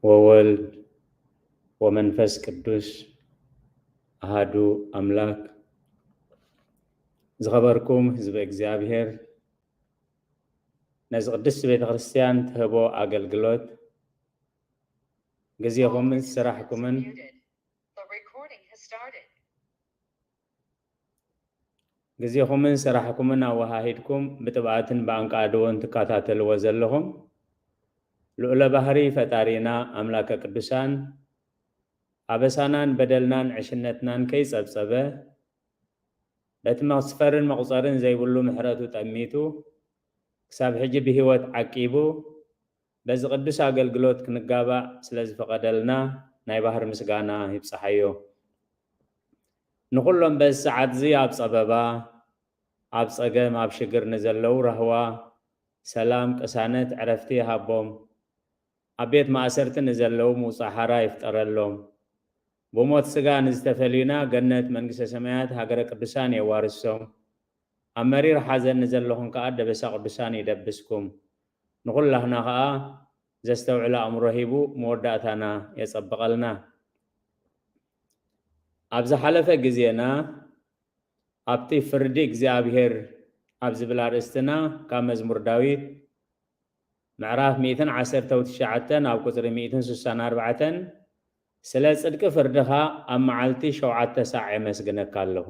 ወወልድ ወመንፈስ ቅዱስ ኣሃዱ ኣምላክ። ዝኸበርኩም ህዝበ እግዚኣብሔር፣ ነዚ ቅድስቲ ቤተ ክርስቲያን ትህቦ ኣገልግሎት ግዜኹምን ስራሕኩምን ግዜኹምን ስራሕኩምን ኣወሃሂድኩም ብጥብኣትን ብኣንቃድዎን ትከታተልዎ ዘለኹም፣ ልዑለ ባህሪ ፈጣሪና ኣምላከ ቅዱሳን ኣበሳናን በደልናን ዕሽነትናን ከይጸብጸበ፣ በቲ መስፈርን መቑጸርን ዘይብሉ ምሕረቱ ጠሚቱ፣ ክሳብ ሕጂ ብህይወት ዓቂቡ፣ በዚ ቅዱስ ኣገልግሎት ክንጋባእ ስለ ዝፈቐደልና ናይ ባህሪ ምስጋና ይብጽሓዮ። ንኹሎም በዚ ሰዓት እዚ ኣብ ጸበባ፣ ኣብ ጸገም፣ ኣብ ሽግር ንዘለዉ ራህዋ፣ ሰላም፣ ቅሳነት፣ ዕረፍቲ ይሃቦም። ኣብ ቤት ማእሰርቲ ንዘለዉ ምውጻእ ሓራ ይፍጠረሎም። ብሞት ስጋ ንዝተፈልዩና ገነት መንግስተ ሰማያት ሃገረ ቅዱሳን የዋርሶም። ኣብ መሪር ሓዘን ንዘለኹም ከኣ ደበሳ ቅዱሳን ይደብስኩም። ንኹላህና ከኣ ዘስተውዕል ኣእምሮ ሂቡ መወዳእታና የጸብቐልና። ኣብ ዝሓለፈ ግዜና ኣብቲ ፍርዲ እግዚኣብሔር ኣብ ዝብል ኣርእስትና ካብ መዝሙር ዳዊት ምዕራፍ ሚእትን ዓሰርተው ትሽዓተን ኣብ ቁጽሪ ሚእትን ስሳን ኣርባዕተን፣ ስለ ጽድቂ ፍርድኻ ኣብ መዓልቲ ሸውዓተ ሳዕ የመስግነካ ኣለኹ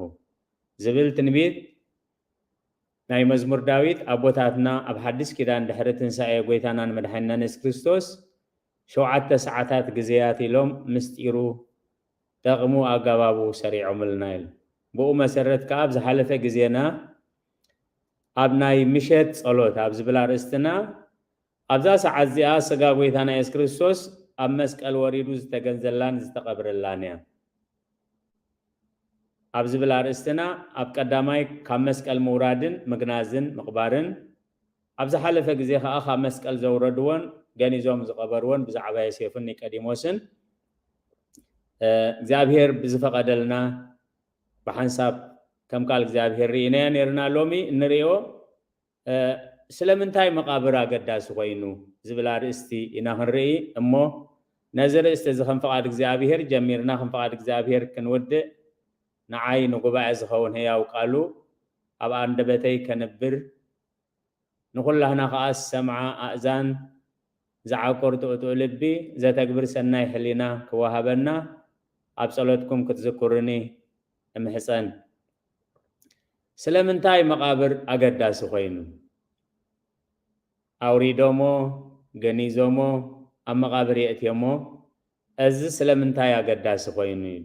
ዝብል ትንቢት ናይ መዝሙር ዳዊት ኣቦታትና ኣብ ሓድሽ ኪዳን ድሕሪ ትንሳኤ ጎይታናን መድሓኒናን የሱስ ክርስቶስ ሸውዓተ ሰዓታት ግዜያት ኢሎም ምስጢሩ፣ ጠቕሙ፣ ኣገባቡ ሰሪዖምልና ኢሉ። ብኡ መሰረት ከኣ ኣብ ዝሓለፈ ግዜና ኣብ ናይ ምሸት ጸሎት ኣብ ዝብል ኣርእስትና ኣብዛ ሰዓት እዚኣ ስጋ ጎይታና የሱስ ክርስቶስ ኣብ መስቀል ወሪዱ ዝተገንዘላን ዝተቐብረላን እያ። ኣብ ዝብል ኣርእስትና ኣብ ቀዳማይ ካብ መስቀል ምውራድን ምግናዝን ምቕባርን ኣብ ዝሓለፈ ግዜ ከኣ ካብ መስቀል ዘውረድዎን ገኒዞም ዝቐበርዎን ብዛዕባ ዮሴፍን ኒቆዲሞስን እግዚኣብሔር ብዝፈቐደልና ብሓንሳብ ከም ቃል እግዚኣብሔር ርኢናዮ ነርና። ሎሚ እንርእዮ ስለምንታይ መቓብር ኣገዳሲ ኮይኑ ዝብል ኣርእስቲ ኢና ክንርኢ እሞ፣ ነዚ ርእስቲ እዚ ከም ፍቓድ እግዚኣብሔር ጀሚርና ከም ፍቓድ እግዚኣብሔር ክንውድእ ንዓይ ንጉባኤ ዝኸውን ህያው ቃሉ ኣብ ኣንደበተይ ከንብር፣ ንኹላህና ከኣ ዝሰምዓ ኣእዛን ዝዓቁር ጥዑጥዑ ልቢ ዘተግብር ሰናይ ሕሊና ክወሃበና ኣብ ጸሎትኩም ክትዝክሩኒ እምሕጸን። ስለምንታይ መቓብር ኣገዳሲ ኮይኑ? ኣውሪዶሞ፣ ገኒዞሞ፣ ኣብ መቓብር የእትዮሞ፣ እዚ ስለምንታይ ኣገዳሲ ኮይኑ እዩ?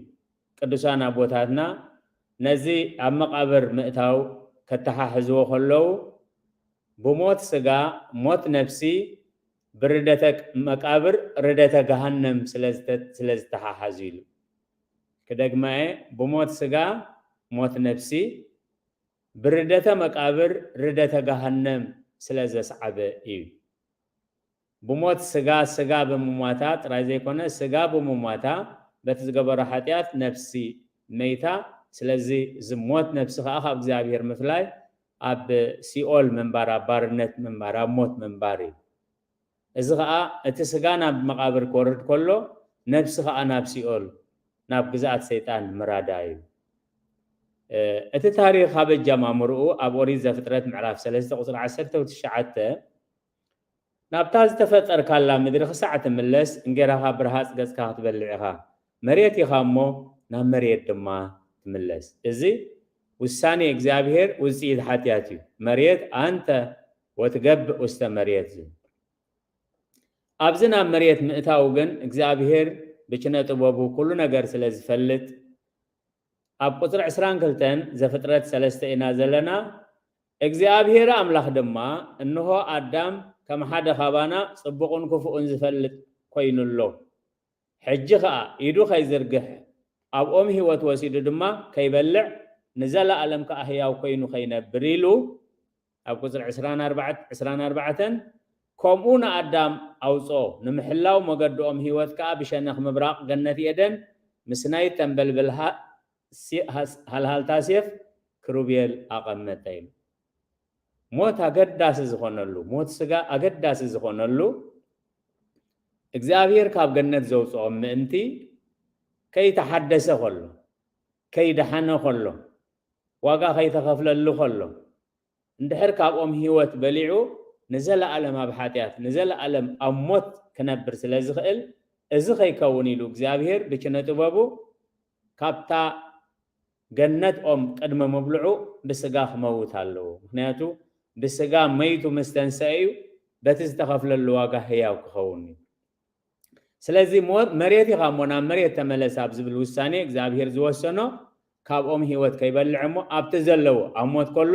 ቅዱሳን ኣቦታትና ነዚ ኣብ መቓብር ምእታው ከተሓሕዝዎ ከለዉ፣ ብሞት ስጋ ሞት ነፍሲ፣ ብርደተ መቃብር ርደተ ገሃነም ስለ ዝተሓሓዙ ኢሉ። ክደግማ እየ፣ ብሞት ስጋ ሞት ነፍሲ፣ ብርደተ መቃብር ርደተ ገሃነም ስለ ዘስዓበ እዩ። ብሞት ስጋ፣ ስጋ ብምሟታ ጥራይ ዘይኮነ፣ ስጋ ብምሟታ በቲ ዝገበሮ ሓጢኣት ነፍሲ መይታ። ስለዚ እዚ ሞት ነፍሲ ከኣ ካብ እግዚኣብሔር ምፍላይ ኣብ ሲኦል ምንባር፣ ኣብ ባርነት ምንባር፣ ኣብ ሞት ምንባር እዩ። እዚ ከኣ እቲ ስጋ ናብ መቓብር ክወርድ ከሎ ነፍሲ ከኣ ናብ ሲኦል፣ ናብ ግዝኣት ሰይጣን ምራዳ እዩ። እቲ ታሪኽ ካብ ኣጀማምርኡ ኣብ ኦሪት ዘፍጥረት ምዕራፍ ሰለስተ ቁጽሪ ዓሰርተ ትሽዓተ፣ ናብታ ዝተፈጠርካላ ምድሪ ክሳዕ ትምለስ እንጌራኻ ብርሃጽ ገጽካ ክትበልዕ ኢኻ፣ መሬት ኢኻ እሞ ናብ መሬት ድማ ትምለስ። እዚ ውሳኔ እግዚኣብሔር ውጽኢት ሓጢኣት እዩ። መሬት ኣንተ ወትገብእ ውስተ መሬት ዝብል። ኣብዚ ናብ መሬት ምእታው ግን እግዚኣብሔር ብችነ ጥበቡ ኩሉ ነገር ስለ ዝፈልጥ፣ ኣብ ቁጽሪ ዕስራን ክልተን ዘፍጥረት ሰለስተ ኢና ዘለና። እግዚኣብሔር ኣምላኽ ድማ፣ እንሆ ኣዳም ከም ሓደ ካባና ጽቡቕን ክፉእን ዝፈልጥ ኮይኑ ኣሎ። ሕጂ ኸኣ ኢዱ ከይዝርግሕ፣ ኣብ ኦም ህይወት ወሲዱ ድማ ከይበልዕ፣ ንዘለኣለም ከኣ ህያው ኮይኑ ከይነብር ኢሉ፣ ኣብ ቁጽሪ ዕስራን ኣርባዕተን፣ ከምኡ ንኣዳም ኣውጽኦ፣ ንምሕላው መገድኦም ህይወት ከኣ ብሸነኽ ምብራቕ ገነት ኤደን ምስ ናይ ተንበልብል ሃ-፣ ሲ-፣ ሃስ-፣ ሃልሃልታ ሴፍ ክሩቤል ኣቐመጠ ኢሉ። ሞት ኣገዳሲ ዝኾነሉ፣ ሞት ስጋ ኣገዳሲ ዝኾነሉ፣ እግዚኣብሔር ካብ ገነት ዘውፅኦም ምእንቲ ከይተሓደሰ ከሎ፣ ከይደሓነ ከሎ፣ ዋጋ ከይተኸፍለሉ ከሎ፣ እንድሕር ካብኦም ህይወት በሊዑ ንዘለኣለም ኣብ ሓጢኣት፣ ንዘለኣለም ኣብ ሞት ክነብር ስለ ዝኽእል፣ እዚ ከይከውን ኢሉ እግዚኣብሔር ብኪነ ጥበቡ ካብታ ገነት ኦም ቅድሚ ምብልዑ ብስጋ ክመውት ኣለዎ። ምኽንያቱ ብስጋ መይቱ ምስ ተንሰአ እዩ በቲ ዝተኸፍለሉ ዋጋ ህያው ክኸውን እዩ። ስለዚ ሞ-፣ መሬት ኢኻ እሞ ናብ መሬት ተመለስ ኣብ ዝብል ውሳኔ እግዚኣብሔር ዝወሰኖ ካብኦም ህይወት ከይበልዕ እሞ ኣብቲ ዘለዎ ኣብ ሞት ከሎ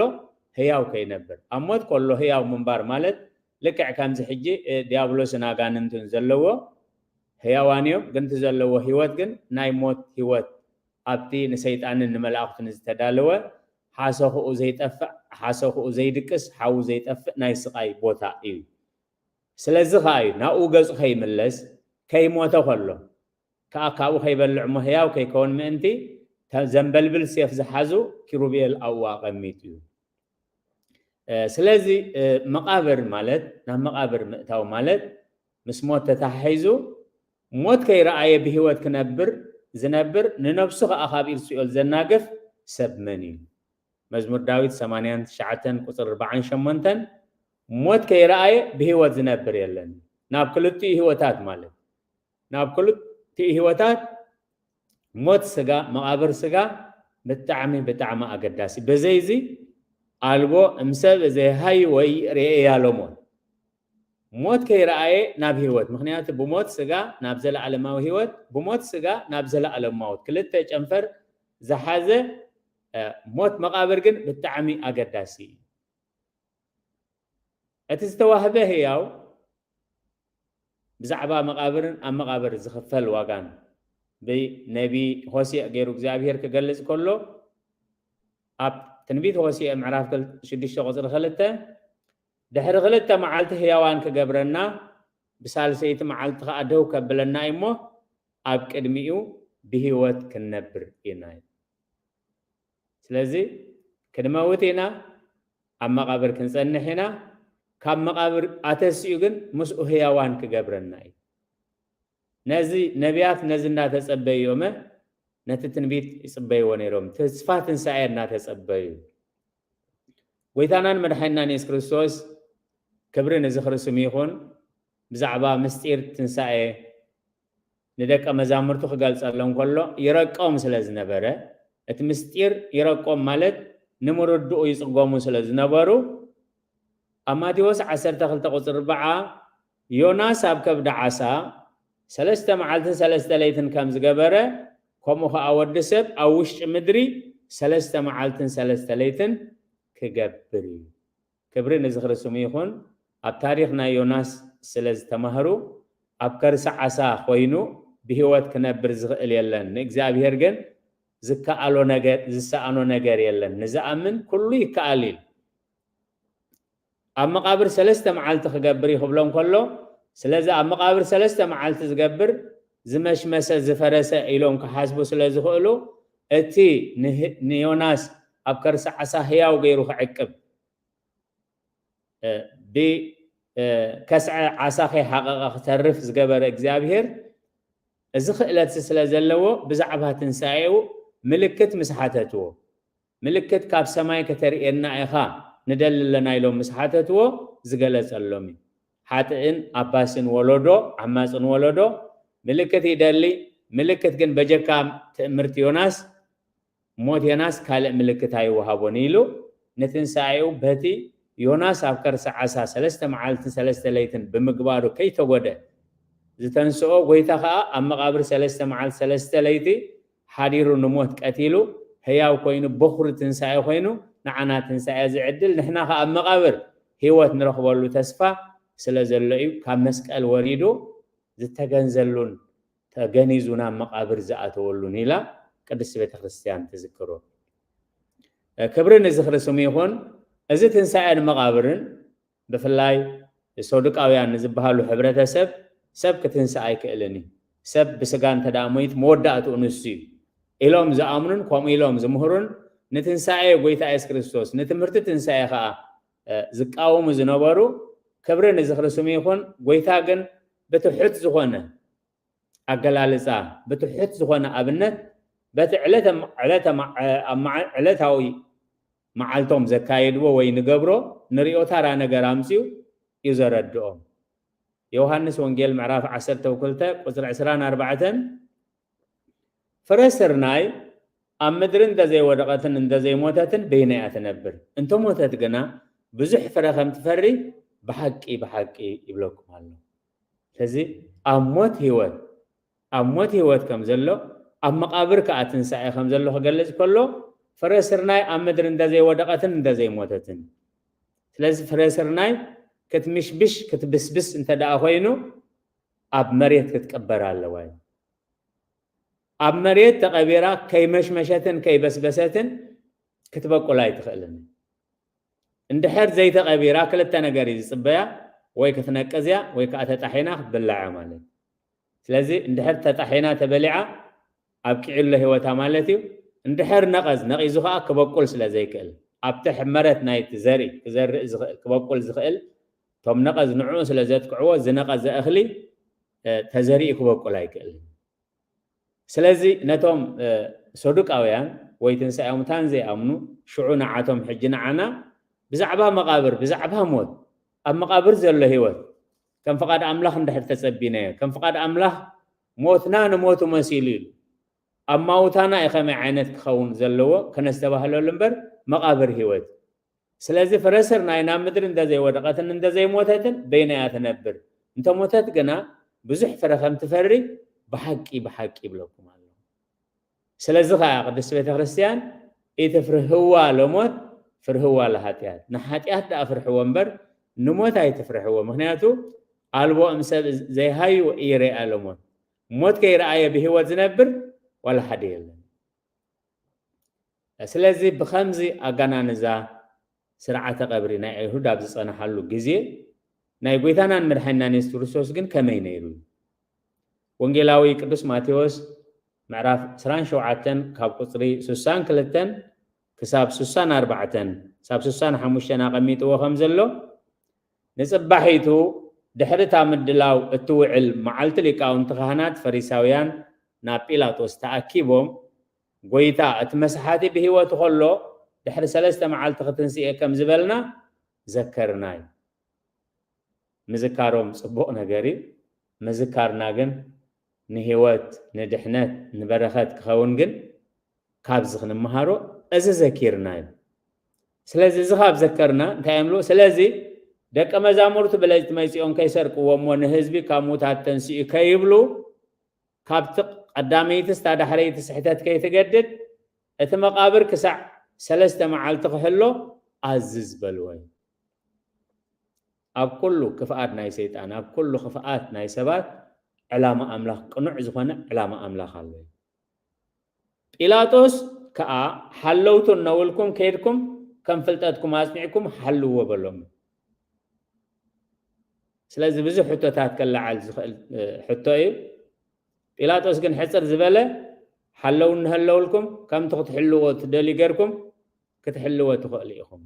ህያው ከይነብር። ኣብ ሞት ከሎ ህያው ምንባር ማለት ልክዕ ከምዚ ሕጂ፣ እ፣ ዲያብሎስን ኣጋንንትን ዘለዎ ህያዋን እዮም፣ ግን እቲ ዘለዎ ህይወት ግን ናይ ሞት ህይወት ኣብቲ ንሰይጣንን ንመላእኽቱን ዝተዳለወ ሓሰኽኡ ዘይጠፍእ፣ ሓሰኽኡ ዘይድቅስ፣ ሓዉ ዘይጠፍእ ናይ ስቓይ ቦታ እዩ። ስለዚ ኸኣ እዩ ናብኡ ገጹ ከይምለስ፣ ከይሞተ ከሎ ከኣ ካብኡ ከይበልዕ እሞ ህያው ከይከውን ምእንቲ፣ ተ-፣ ዘንበልብል ሴፍ ዝሓዙ ኪሩቤል ኣብኡ ኣቐሚጡ እዩ። እ፣ ስለዚ፣ እ፣ መቓብር ማለት፣ ናብ መቓብር ምእታው ማለት፣ ምስ ሞት ተተሓሒዙ፣ ሞት ከይረኣየ ብህይወት ክነብር፣ ዝነብር፣ ንነብሱ ኸኣ ካብ ኢድ ሲኦል ዘናግፍ ሰብ መን እዩ? መዝሙር ዳዊት ሰማንያን ትሽዓተን ቁጽሪ ኣርባዓን ሸሞንተን፣ ሞት ከይረኣየ ብህይወት ዝነብር የለን። ናብ ክልቲኡ ህይወታት ማለት፣ ናብ ክልቲኡ ህይወታት ሞት ስጋ፣ መቓብር ስጋ ብጣዕሚ፣ ብጣዕሚ ኣገዳሲ። በዘይዚ ኣልቦ እምሰብ ዘይሃይ ወይ ርኤያ ለሞት። ሞት ከይረኣየ ናብ ህይወት፣ ምኽንያቱ ብሞት ስጋ ናብ ዘለኣለማዊ ህይወት፣ ብሞት ስጋ ናብ ዘለኣለማዊ ክልተ ጨንፈር ዝሓዘ፣ እ፣ ሞት መቓብር ግን ብጣዕሚ ኣገዳሲ እዩ። እቲ ዝተዋህበ ህያው ብዛዕባ መቓብርን ኣብ መቓብር ዝኽፈል ዋጋን ብነቢ ሆሴዕ ገይሩ እግዚኣብሔር ክገልጽ ከሎ፣ ኣብ ትንቢት ሆሴዕ ምዕራፍ ክል-፣ ሽዱሽተ ቁጽሪ ክልተ፣ "ድሕሪ ክልተ መዓልቲ ህያዋን ክገብረና፣ ብሳልሰይቲ መዓልቲ ኸኣ ደው ከብለና እዩ እሞ፣ ኣብ ቅድሚኡ ብህይወት ክንነብር ኢና" እዩ። ስለዚ ክንመውት ኢና፣ ኣብ መቓብር ክንጸንሕ ኢና። ካብ መቓብር ኣተሲኡ ግን ምስኡ ህያዋን ክገብረና እዩ። ነዚ ነቢያት ነዚ እናተጸበዩ እዮመ ነቲ ትንቢት ይጽበይዎ ነይሮም፣ ተስፋ ትንሳኤ እናተጸበዩ። ጎይታናን መድሓኒናን የሱስ ክርስቶስ፣ ክብሪ ንዝኽሪ ስሙ ይኹን፣ ብዛዕባ ምስጢር ትንሳኤ ንደቀ መዛሙርቱ ክገልጸሎም ከሎ ይረቆም ስለ ዝነበረ፣ እቲ ምስጢር ይረቆም ማለት ንምርድኡ ይጽገሙ ስለ ዝነበሩ፣ ኣብ ማቴዎስ ዓሰርተ ክልተ ቁጽሪ ኣርብዓ፣ ዮናስ ኣብ ከብዲ ዓሳ ሰለስተ መዓልትን ሰለስተ ለይትን ከም ዝገበረ፣ ከምኡ ኸኣ ወዲ ሰብ ኣብ ውሽጢ ምድሪ ሰለስተ መዓልትን ሰለስተ ለይትን ክገብር እዩ። ክብሪ ንዝኽሪ ስሙ ይኹን። ኣብ ታሪኽ ናይ ዮናስ ስለ ዝተማህሩ፣ ኣብ ከርሲ ዓሳ ኾይኑ ብህይወት ክነብር ዝኽእል የለን፣ ንእግዚኣብሔር ግን ዝከኣሎ ነገር፣ ዝሰኣኖ ነገር የለን፣ ንዝኣምን ኩሉ ይከኣል ኢሉ። ኣብ መቓብር ሰለስተ መዓልቲ ክገብር እዩ ክብሎም ከሎ፣ ስለዚ ኣብ መቓብር ሰለስተ መዓልቲ ዝገብር ዝመሽመሰ፣ ዝፈረሰ ኢሎም ክሓስቡ ስለ ዝኽእሉ፣ እቲ ንህ-፣ ንዮናስ ኣብ ከርሲ ዓሳ ህያው ገይሩ ክዕቅብ፣ እ፣ ብ-፣ እ፣ ከስዐ ዓሳ ከይሓቐቐ ክተርፍ ዝገበረ እግዚኣብሔር፣ እዚ ክእለት ስለ ዘለዎ፣ ብዛዕባ ትንሳኤኡ ምልክት ምስ ሓተትዎ፣ "ምልክት ካብ ሰማይ ከተርእየና ኢኻ ንደሊ ኣለና" ኢሎም ምስ ሓተትዎ፣ ዝገለጸሎም እዩ። ሓጥእን ኣባስን ወለዶ፣ ዓማጽን ወለዶ፣ ምልክት ይደሊ፣ ምልክት ግን በጀካ ትእምርቲ ዮናስ፣ ሞት ዮናስ ካልእ ምልክት ኣይወሃቦን ኢሉ፣ ንትንሳኤኡ በቲ ዮናስ ኣብ ከርሲ ዓሳ ሰለስተ መዓልትን ሰለስተ ለይትን ብምግባሩ ከይተጎደ ዝተንስኦ፣ ጎይታ ኸኣ ኣብ መቓብር ሰለስተ መዓልቲ ሰለስተ ለይቲ ሓዲሩ ንሞት ቀቲሉ፣ ህያው ኮይኑ፣ በኹሪ ትንሳኤ ኮይኑ፣ ንዓና ትንሳኤ ዝዕድል፣ ንሕና ኸኣ ኣብ መቓብር ህይወት ንረኽበሉ ተስፋ ስለ ዘሎ እዩ ካብ መስቀል ወሪዱ ዝተገንዘሉን ተገኒዙ ናብ መቓብር ዝኣተወሉን ኢላ ቅድስቲ ቤተ ክርስቲያን ትዝክሮ። ክብሪ ንዝኽሪ ስሙ ይኹን። እዚ ትንሳኤን መቓብርን ብፍላይ ሰዱቃውያን ንዝበሃሉ ሕብረተሰብ፣ ሰብ ክትንሳእ ኣይክእልን እዩ፣ ሰብ ብስጋ እንተ ደኣ ሞይት መወዳእትኡ ንሱ እዩ ኢሎም ዝኣምኑን ከምኡ ኢሎም ዝምህሩን፣ ንትንሳኤ ጎይታ የሱስ ክርስቶስ፣ ንትምህርቲ ትንሳኤ ኸኣ፣ እ፣ ዝቃወሙ ዝነበሩ፣ ክብሪ ንዝኽሪ ስሙ ይኹን። ጎይታ ግን ብትሑት ዝኾነ ኣገላልጻ፣ ብትሑት ዝኾነ ኣብነት፣ በቲ ዕለተ-፣ ዕለተ-፣ ኣብ መዓ-፣ ዕለታዊ መዓልቶም ዘካየድዎ ወይ ንገብሮ ንርእዮ ታራ ነገር ኣምጺኡ እዩ ዘረድኦም። ዮሃንስ ወንጌል ምዕራፍ ዓሰርተ ክልተ ቁጽሪ ዕስራን ኣርባዕተን፣ ፍረ ስርናይ ኣብ ምድሪ እንተዘይወደቐትን እንተዘይሞተትን በይና እያ ትነብር። እንተሞተት ግና ብዙሕ ፍረ ከም ትፈሪ ብሓቂ፣ ብሓቂ ይብለኩም ኣሎ። ስለዚ ኣብ ሞት ህይወት፣ ኣብ ሞት ህይወት ከም ዘሎ፣ ኣብ መቓብር ከኣ ትንሳኤ ከም ዘሎ ክገልጽ ከሎ፣ ፍረ ስርናይ ኣብ ምድሪ እንተዘይወደቐትን እንተዘይሞተትን። ስለዚ ፍረ ስርናይ ክትምሽብሽ፣ ክትብስብስ እንተ ደኣ ኮይኑ፣ ኣብ መሬት ክትቅበር ኣለዋ እዩ። ኣብ መሬት ተቐቢራ ከይመሽመሸትን ከይበስበሰትን ክትበቁል ኣይትኽእልን። እንድሕር ዘይተቐቢራ ክልተ ነገር እዩ ዝጽበያ፣ ወይ ክትነቅዝ እያ፣ ወይ ከኣ ተጣሒና ክትብላዕ እያ ማለት እዩ። ስለዚ እንድሕር ተጣሒና ተበሊዓ ኣብቂዑ ኣሎ ህይወታ ማለት እዩ። እንድሕር ነቐዝ፣ ነቒዙ ከኣ ክበቁል ስለ ዘይክእል፣ ኣብቲ ሕመረት ናይቲ ዘርኢ ክዘርእ ዝኽእል፣ ክበቁል ዝኽእል፣ እቶም ነቐዝ ንዕኡ ስለ ዘጥቅዕዎ፣ ዝነቐዘ እኽሊ፣ እ፣ ተዘሪኡ ክበቁል ኣይክእልን። ስለዚ ነቶም፣ እ፣ ሰዱቃውያን ወይ ትንሳኤ ሙታን ዘይኣምኑ፣ ሽዑ ንዓቶም ሕጂ ንዓና ብዛዕባ መቓብር፣ ብዛዕባ ሞት፣ ኣብ መቓብር ዘሎ ህይወት፣ ከም ፍቓድ ኣምላኽ እንድሕር ተጸቢናዮ፣ ከም ፍቓድ ኣምላኽ ሞትና ንሞቱ መሲሉ ኢሉ፣ ኣማውታና እዩ ከመይ ዓይነት ክኸውን ዘለዎ ከነስተባህለሉ እምበር፣ መቓብር ህይወት። ስለዚ ፍረ ስርናይ ናብ ምድሪ እንተዘይወደቐትን እንተዘይሞተትን በይና እያ ትነብር። እንተሞተት ግና ብዙሕ ፍረ ከም ትፈሪ ብሓቂ፣ ብሓቂ ይብለኩም ኣለኹ። ስለዚ ኸኣ ቅድስቲ ቤተ ክርስቲያን፣ "ኢትፍርህዋ ለሞት፣ ፍርህዋ ለኃጢኣት።" ንኃጢኣት ደኣ ፍርሕዎ እምበር ንሞት ኣይትፍርሕዎ። ምኽንያቱ፣ "ኣልቦ እምሰብ ዘይሃዩ ኢይሬኣ ለሞት።" ሞት ከይረኣየ ብህይወት ዝነብር ዋላ ሓደ የለን። ስለዚ ብኸምዚ ኣጋናንዛ ስርዓተ ቀብሪ ናይ ኣይሁድ ኣብ ዝጸንሓሉ ግዜ፣ ናይ ጐይታናን መድሓኒናን የሱስ ክርስቶስ ግን ከመይ ነይሩ? ወንጌላዊ ቅዱስ ማቴዎስ ምዕራፍ ዕስራን ሸውዓተን ካብ ቁጽሪ ስሳን ክልተን ክሳብ ስሳን ኣርባዕተን፣ ክሳብ ስሳን ሓሙሽተን ኣቐሚጥዎ ከም ዘሎ፣ ንጽባሒቱ ድሕሪ እታ ምድላው እትውዕል መዓልቲ፣ ሊቃውንቲ ካህናት ፈሪሳውያን ናብ ጲላጦስ ተኣኪቦም፣ "ጐይታ፣ እቲ መስሓቲ ብህይወቱ ኸሎ ድሕሪ ሰለስተ መዓልቲ ክትንስኤ ከም ዝበልና ዘከርና" እዩ። ምዝካሮም ጽቡቕ ነገር እዩ። ምዝካርና ግን ንህይወት፣ ንድሕነት፣ ንበረኸት ክኸውን ግን ካብዚ ክንመሃሮ፣ እዚ ዘኪርና እዩ። ስለዚ እዚ ካብ ዘከርና እንታይ እዮም ዝብሉ? "ስለዚ ደቀ መዛሙርቱ ብለይቲ መጺኦም ከይሰርቅዎ እሞ ንህዝቢ ካብ ሙታት ተንሲኡ ከይብሉ፣ ካብቲ ቀዳመይቲ ስታ ዳሕረይቲ ስሕተት ከይትገድድ፣ እቲ መቓብር ክሳዕ ሰለስተ መዓልቲ ክህሎ ኣዝዝ" በልዎ እዩ። ኣብ ኩሉ ክፍኣት ናይ ሰይጣን፣ ኣብ ኩሉ ክፍኣት ናይ ሰባት ዕላማ ኣምላኽ፣ ቅኑዕ ዝኾነ ዕላማ ኣምላኽ ኣሎ እዩ። ጲላጦስ ከኣ፣ "ሓለውቱ እነውልኩም፣ ከይድኩም ከም ፍልጠትኩም ኣጽኒዕኩም ሓልዎ" በሎም። ስለዚ ብዙሕ ሕቶታት ከለዓዕል ዝኽእል፣ እ፣ ሕቶ እዩ። ጲላጦስ ግን ሕጽር ዝበለ፣ "ሓለው እንሀለውልኩም፣ ከምቲ ክትሕልዎ ትደልዩ ጌርኩም ክትሕልዎ ትኽእሉ ኢኹም።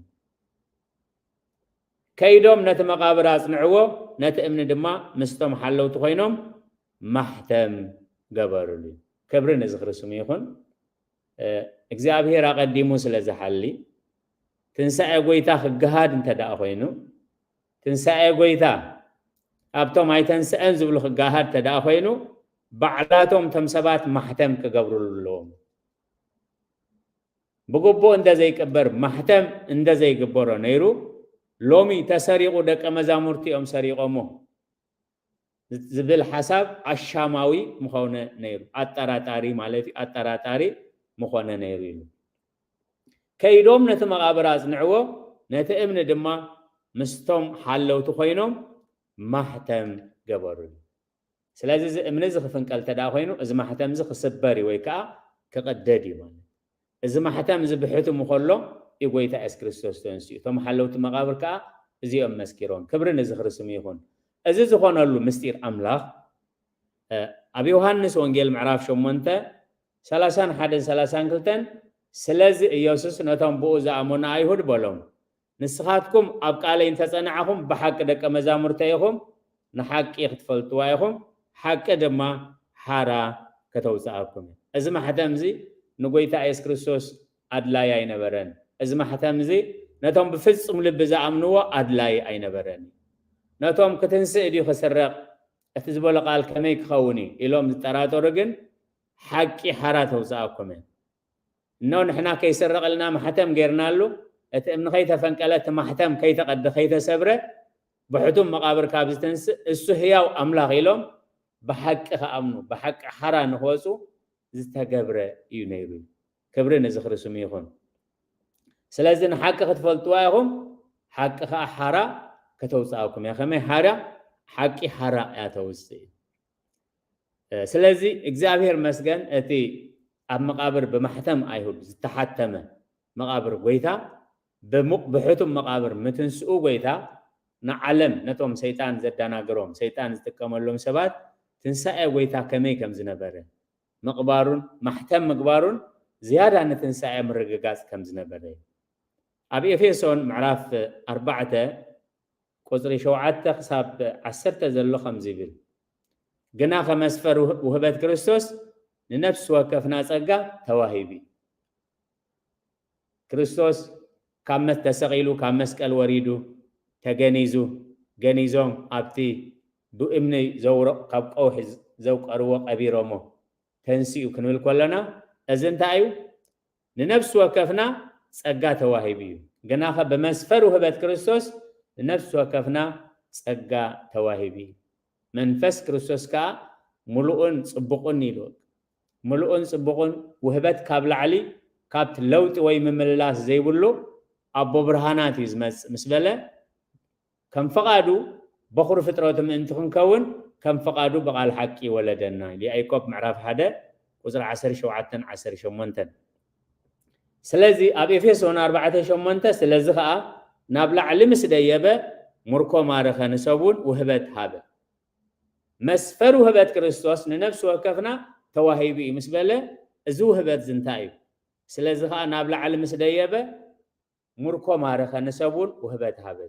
ከይዶም ነቲ መቓብር ኣጽንዕዎ፣ ነቲ እምኒ ድማ ምስቶም ሓለውቲ ኮይኖም ማሕተም ገበሩሉ." ክብሪ ንዝኽሪ ስሙ ይኹን። እ፣ እግዚኣብሔር ኣቐዲሙ ስለ ዝሓሊ፣ ትንሳኤ ጐይታ ክገሃድ እንተ ደኣ ኾይኑ፣ ትንሳኤ ጐይታ ኣብቶም ኣይተንስአን ዝብሉ ክገሃድ እንተ ደኣ ኾይኑ፣ ባዕላቶም እቶም ሰባት ማሕተም ክገብሩሉ ኣለዎም። ብግቡእ እንተ ዘይቅበር፣ ማሕተም እንተ ዘይግበሮ ነይሩ፣ ሎሚ ተሰሪቑ፣ ደቀ መዛሙርቲ እዮም ሰሪቖሞ ዝብል ሓሳብ ኣሻማዊ ምኾነ ነይሩ። ኣጠራጣሪ ማለት እዩ፣ ኣጠራጣሪ ምኾነ ነይሩ ኢሉ። ከይዶም ነቲ መቓብር ኣጽንዕዎ፣ ነቲ እምኒ ድማ ምስቶም ሓለውቲ ኮይኖም ማሕተም ገበሩሉ። ስለዚ እዚ እምኒ እዚ ክፍንቀል እንተ ደኣ ኮይኑ፣ እዚ ማሕተም እዚ ክስበር እዩ ወይ ከኣ ክቕደድ እዩ ማለት እዩ። እዚ ማሕተም እዚ ብሕትሙ ከሎ እዩ ጐይታ የሱስ ክርስቶስ ተንሲኡ። እቶም ሓለውቲ መቓብር ከኣ እዚኦም መስኪሮም። ክብሪ ንዝኽሪ ስሙ ይኹን። እዚ ዝኾነሉ ምስጢር ኣምላኽ፣ እ፣ ኣብ ዮሃንስ ወንጌል ምዕራፍ ሸሞንተ፣ ሰላሳን ሓደን ሰላሳን ክልተን፣ ስለዚ ኢየሱስ ነቶም ብኡ ዝኣመኑ ኣይሁድ በሎም፣ "ንስኻትኩም ኣብ ቃለይ እንተጸናዕኹም ብሓቂ ደቀ መዛሙርተይ ኢኹም፣ ንሓቂ ክትፈልጥዋ ኢኹም፣ ሓቂ ድማ ሓራ ከተውፅኣኩም እያ። እዚ ማሕተም እዚ ንጎይታ የሱስ ክርስቶስ ኣድላይ ኣይነበረን። እዚ ማሕተም እዚ ነቶም ብፍጹም ልቢ ዝኣምንዎ ኣድላይ ኣይነበረን። ነቶም ክትንስእ ድዩ ክስረቕ፣ እቲ ዝበሎ ቃል ከመይ ክኸውን እዩ ኢሎም ዝጠራጠሩ ግን ሓቂ ሓራ ተውፅኣኩም እያ። እኖ ንሕና ከይስረቐልና ማሕተም ጌርናሉ፣ እቲ እምኒ ከይተፈንቀለ፣ እቲ ማሕተም ከይተቐደ፣ ከይተሰብረ፣ ብሕቱም መቓብር ካብ ዝትንስእ እሱ ህያው ኣምላኽ ኢሎም ብሓቂ ክኣምኑ፣ ብሓቂ ሓራ ንክወፁ ዝተገብረ እዩ ነይሩ። ክብሪ ንዝኽሪ ስሙ ይኹን። ስለዚ ንሓቂ ክትፈልጥዋ ኢኹም፣ ሓቂ ከዓ ሓራ ከተውፅኣኩም እያ። ከመይ ሓራ? ሓቂ ሓራ እያ ተውፅእ። ስለዚ እግዚኣብሔር መስገን፣ እቲ ኣብ መቓብር ብማሕተም ኣይሁድ ዝተሓተመ መቓብር ጎይታ፣ ብሙ-፣ ብሕቱም መቓብር ምትንስኡ ጎይታ ንዓለም፣ ነቶም ሰይጣን ዘደናግሮም፣ ሰይጣን ዝጥቀመሎም ሰባት ትንሳኤ ጎይታ ከመይ ከም ዝነበረ ምቕባሩን ማሕተም ምግባሩን ዝያዳ ንትንሳኤ ምርግጋጽ ከም ዝነበረ እዩ። ኣብ ኤፌሶን ምዕራፍ ኣርባዕተ ቁጽሪ ሸውዓተ ክሳብ ዓሰርተ ዘሎ ከምዚ ይብል፣ "ግና ከመስፈር ውህ-፣ ውህበት ክርስቶስ ንነፍሲ ወከፍና ጸጋ ተዋሂቡ እዩ።" ክርስቶስ ካብ መስ-፣ ተሰቒሉ፣ ካብ መስቀል ወሪዱ፣ ተገኒዙ፣ ገኒዞም ኣብቲ ብእምኒ ዘውረቕ፣ ካብ ቀውሒ ዘውቀርዎ ቀቢሮሞ ተንሲኡ ክንብል ከለና፣ እዚ እንታይ እዩ? ንነፍሲ ወከፍና ጸጋ ተዋሂቡ እዩ። ግናኸ ብመስፈር ውህበት ክርስቶስ ንነፍሲ ወከፍና ጸጋ ተዋሂቡ እዩ። መንፈስ ክርስቶስ ከኣ ምሉእን ጽቡቕን ኢሉ። ምሉእን ጽቡቕን ውህበት ካብ ላዕሊ፣ ካብቲ ለውጢ ወይ ምምልላስ ዘይብሉ ኣቦ ብርሃናት እዩ ዝመጽእ ምስ በለ፣ ከም ፈቓዱ በኹሪ ፍጥረቱ ምእንቲ ክንከውን፣ ከም ፈቓዱ ብቓል ሓቂ ወለደና ኢሉ። ያዕቆብ ምዕራፍ ሓደ ቁጽሪ ዓሰርተ ሸውዓተን ዓሰርተ ሸሞንተን። ስለዚ ኣብ ኤፌሶን ኣርባዕተ ሸሞንተ፣ "ስለዚ ኸኣ ናብ ላዕሊ ምስ ደየበ፣ ምርኮ ማረኸ፣ ንሰብ እውን ውህበት ሃበ።" መስፈር ውህበት ክርስቶስ ንነፍሲ ወከፍና ተዋሂቡ እዩ ምስ በለ፣ እዚ ውህበት እዚ እንታይ እዩ? ስለዚ ኸኣ ናብ ላዕሊ ምስ ደየበ፣ ምርኮ ማረኸ፣ ንሰብ እውን ውህበት ሃበ።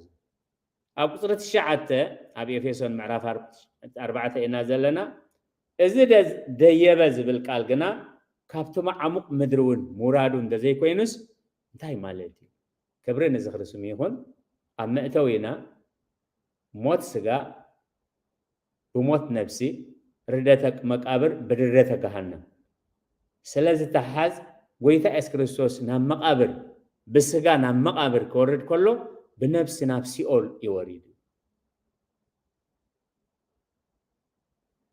ኣብ ቁጽሪ ትሽዓተ ኣብ ኤፌሶን ምዕራፍ ኣር-፣ ኣርባዕተ ኢና ዘለና። እዚ ደ-፣ ደየበ ዝብል ቃል ግና ካብቲ መዓሙቕ ምድሪ እውን ምውራዱ እንተዘይኮይኑስ እንታይ ማለት እዩ? ክብሪ ንዝኽሪ ስሙ ይኹን። ኣብ መእተዊና ሞት ስጋ ብሞት ነፍሲ፣ ርደተ መቃብር ብርደተ ገሃነም ስለ ዝተሓዝ፣ ጎይታ የሱስ ክርስቶስ ናብ መቃብር፣ ብስጋ ናብ መቃብር ክወርድ ከሎ፣ ብነፍሲ ናብ ሲኦል እዩ ወሪዱ።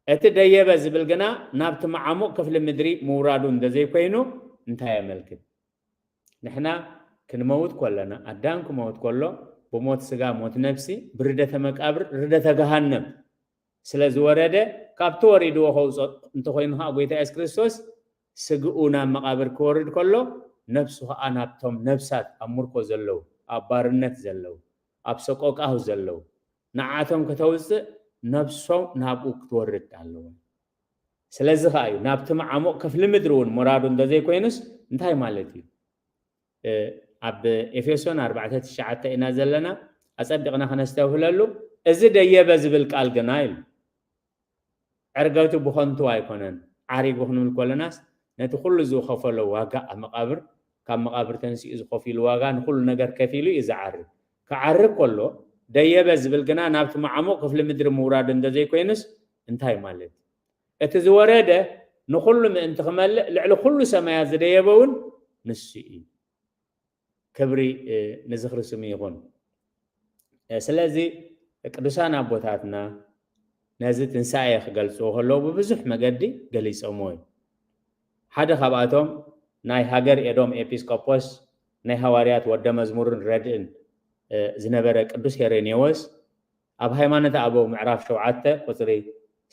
እቲ ደየበ ዝብል ግና ናብቲ መዓሙቕ ክፍሊ ምድሪ ምውራዱ እንተዘይኮይኑ እንታይ የመልክት? ንሕና ክንመውት ከለና፣ ኣዳም ክመውት ከሎ፣ ብሞት ስጋ፣ ሞት ነፍሲ፣ ብርደተ መቃብር፣ ርደተ ገሃነም ስለ ዝወረደ፣ ካብቲ ወሪድዎ ከውፅኦ እንተኾይኑ ኸዓ፣ ጎይታ የሱስ ክርስቶስ ስግኡ ናብ መቃብር ክወርድ ከሎ፣ ነፍሱ ኸዓ ናብቶም ነፍሳት ኣብ ምርኮ ዘለዉ፣ ኣብ ባርነት ዘለዉ፣ ኣብ ሰቆቃሁ ዘለዉ፣ ንዓቶም ከተውፅእ ነፍሶም ናብኡ ክትወርድ ኣለዎ። ስለዚ ኸዓ እዩ ናብቲ መዓሙቕ ክፍሊ ምድሪ እውን ምውራዱ እንተዘይኮይኑስ እንታይ ማለት እዩ? እ፣ ኣብ ኤፌሶን ኣርባዕተ ትሽዓተ ኢና ዘለና፣ ኣጸቢቕና ከነስተብህለሉ። እዚ ደየበ ዝብል ቃል ግና ኢሉ፣ ዕርገቱ ብኸንቱ ኣይኮነን። ዓሪጉ ክንብል ከለናስ፣ ነቲ ኩሉ ዝኸፈሎ ዋጋ ኣብ መቓብር፣ ካብ መቓብር ተንሲኡ ዝኸፊሉ ዋጋ፣ ንኹሉ ነገር ከፊሉ እዩ ዝዓርግ። ክዓርግ ከሎ፣ ደየበ ዝብል ግና ናብቲ መዓሙቕ ክፍሊ ምድሪ ምውራዱ እንተዘይኮይኑስ እንታይ ማለት እዩ? እቲ ዝወረደ ንኹሉ ምእንቲ ክመልእ፣ ልዕሊ ኩሉ ሰማያት ዝደየበ እውን ንሱ እዩ። ክብሪ፣ እ፣ ንዝኽሪ ስሙ ይኹን። እ፣ ስለዚ ቅዱሳን ኣቦታትና ነዚ ትንሳኤ ክገልጽዎ ከለዉ ብብዙሕ መገዲ ገሊጾምዎ እዩ። ሓደ ካብኣቶም ናይ ሃገር ኤዶም ኤጲስቆጶስ፣ ናይ ሃዋርያት ወደ መዝሙርን ረድእን፣ እ፣ ዝነበረ ቅዱስ ሄሬኔዎስ ኣብ ሃይማኖተ ኣበው ምዕራፍ ሸውዓተ ቁጽሪ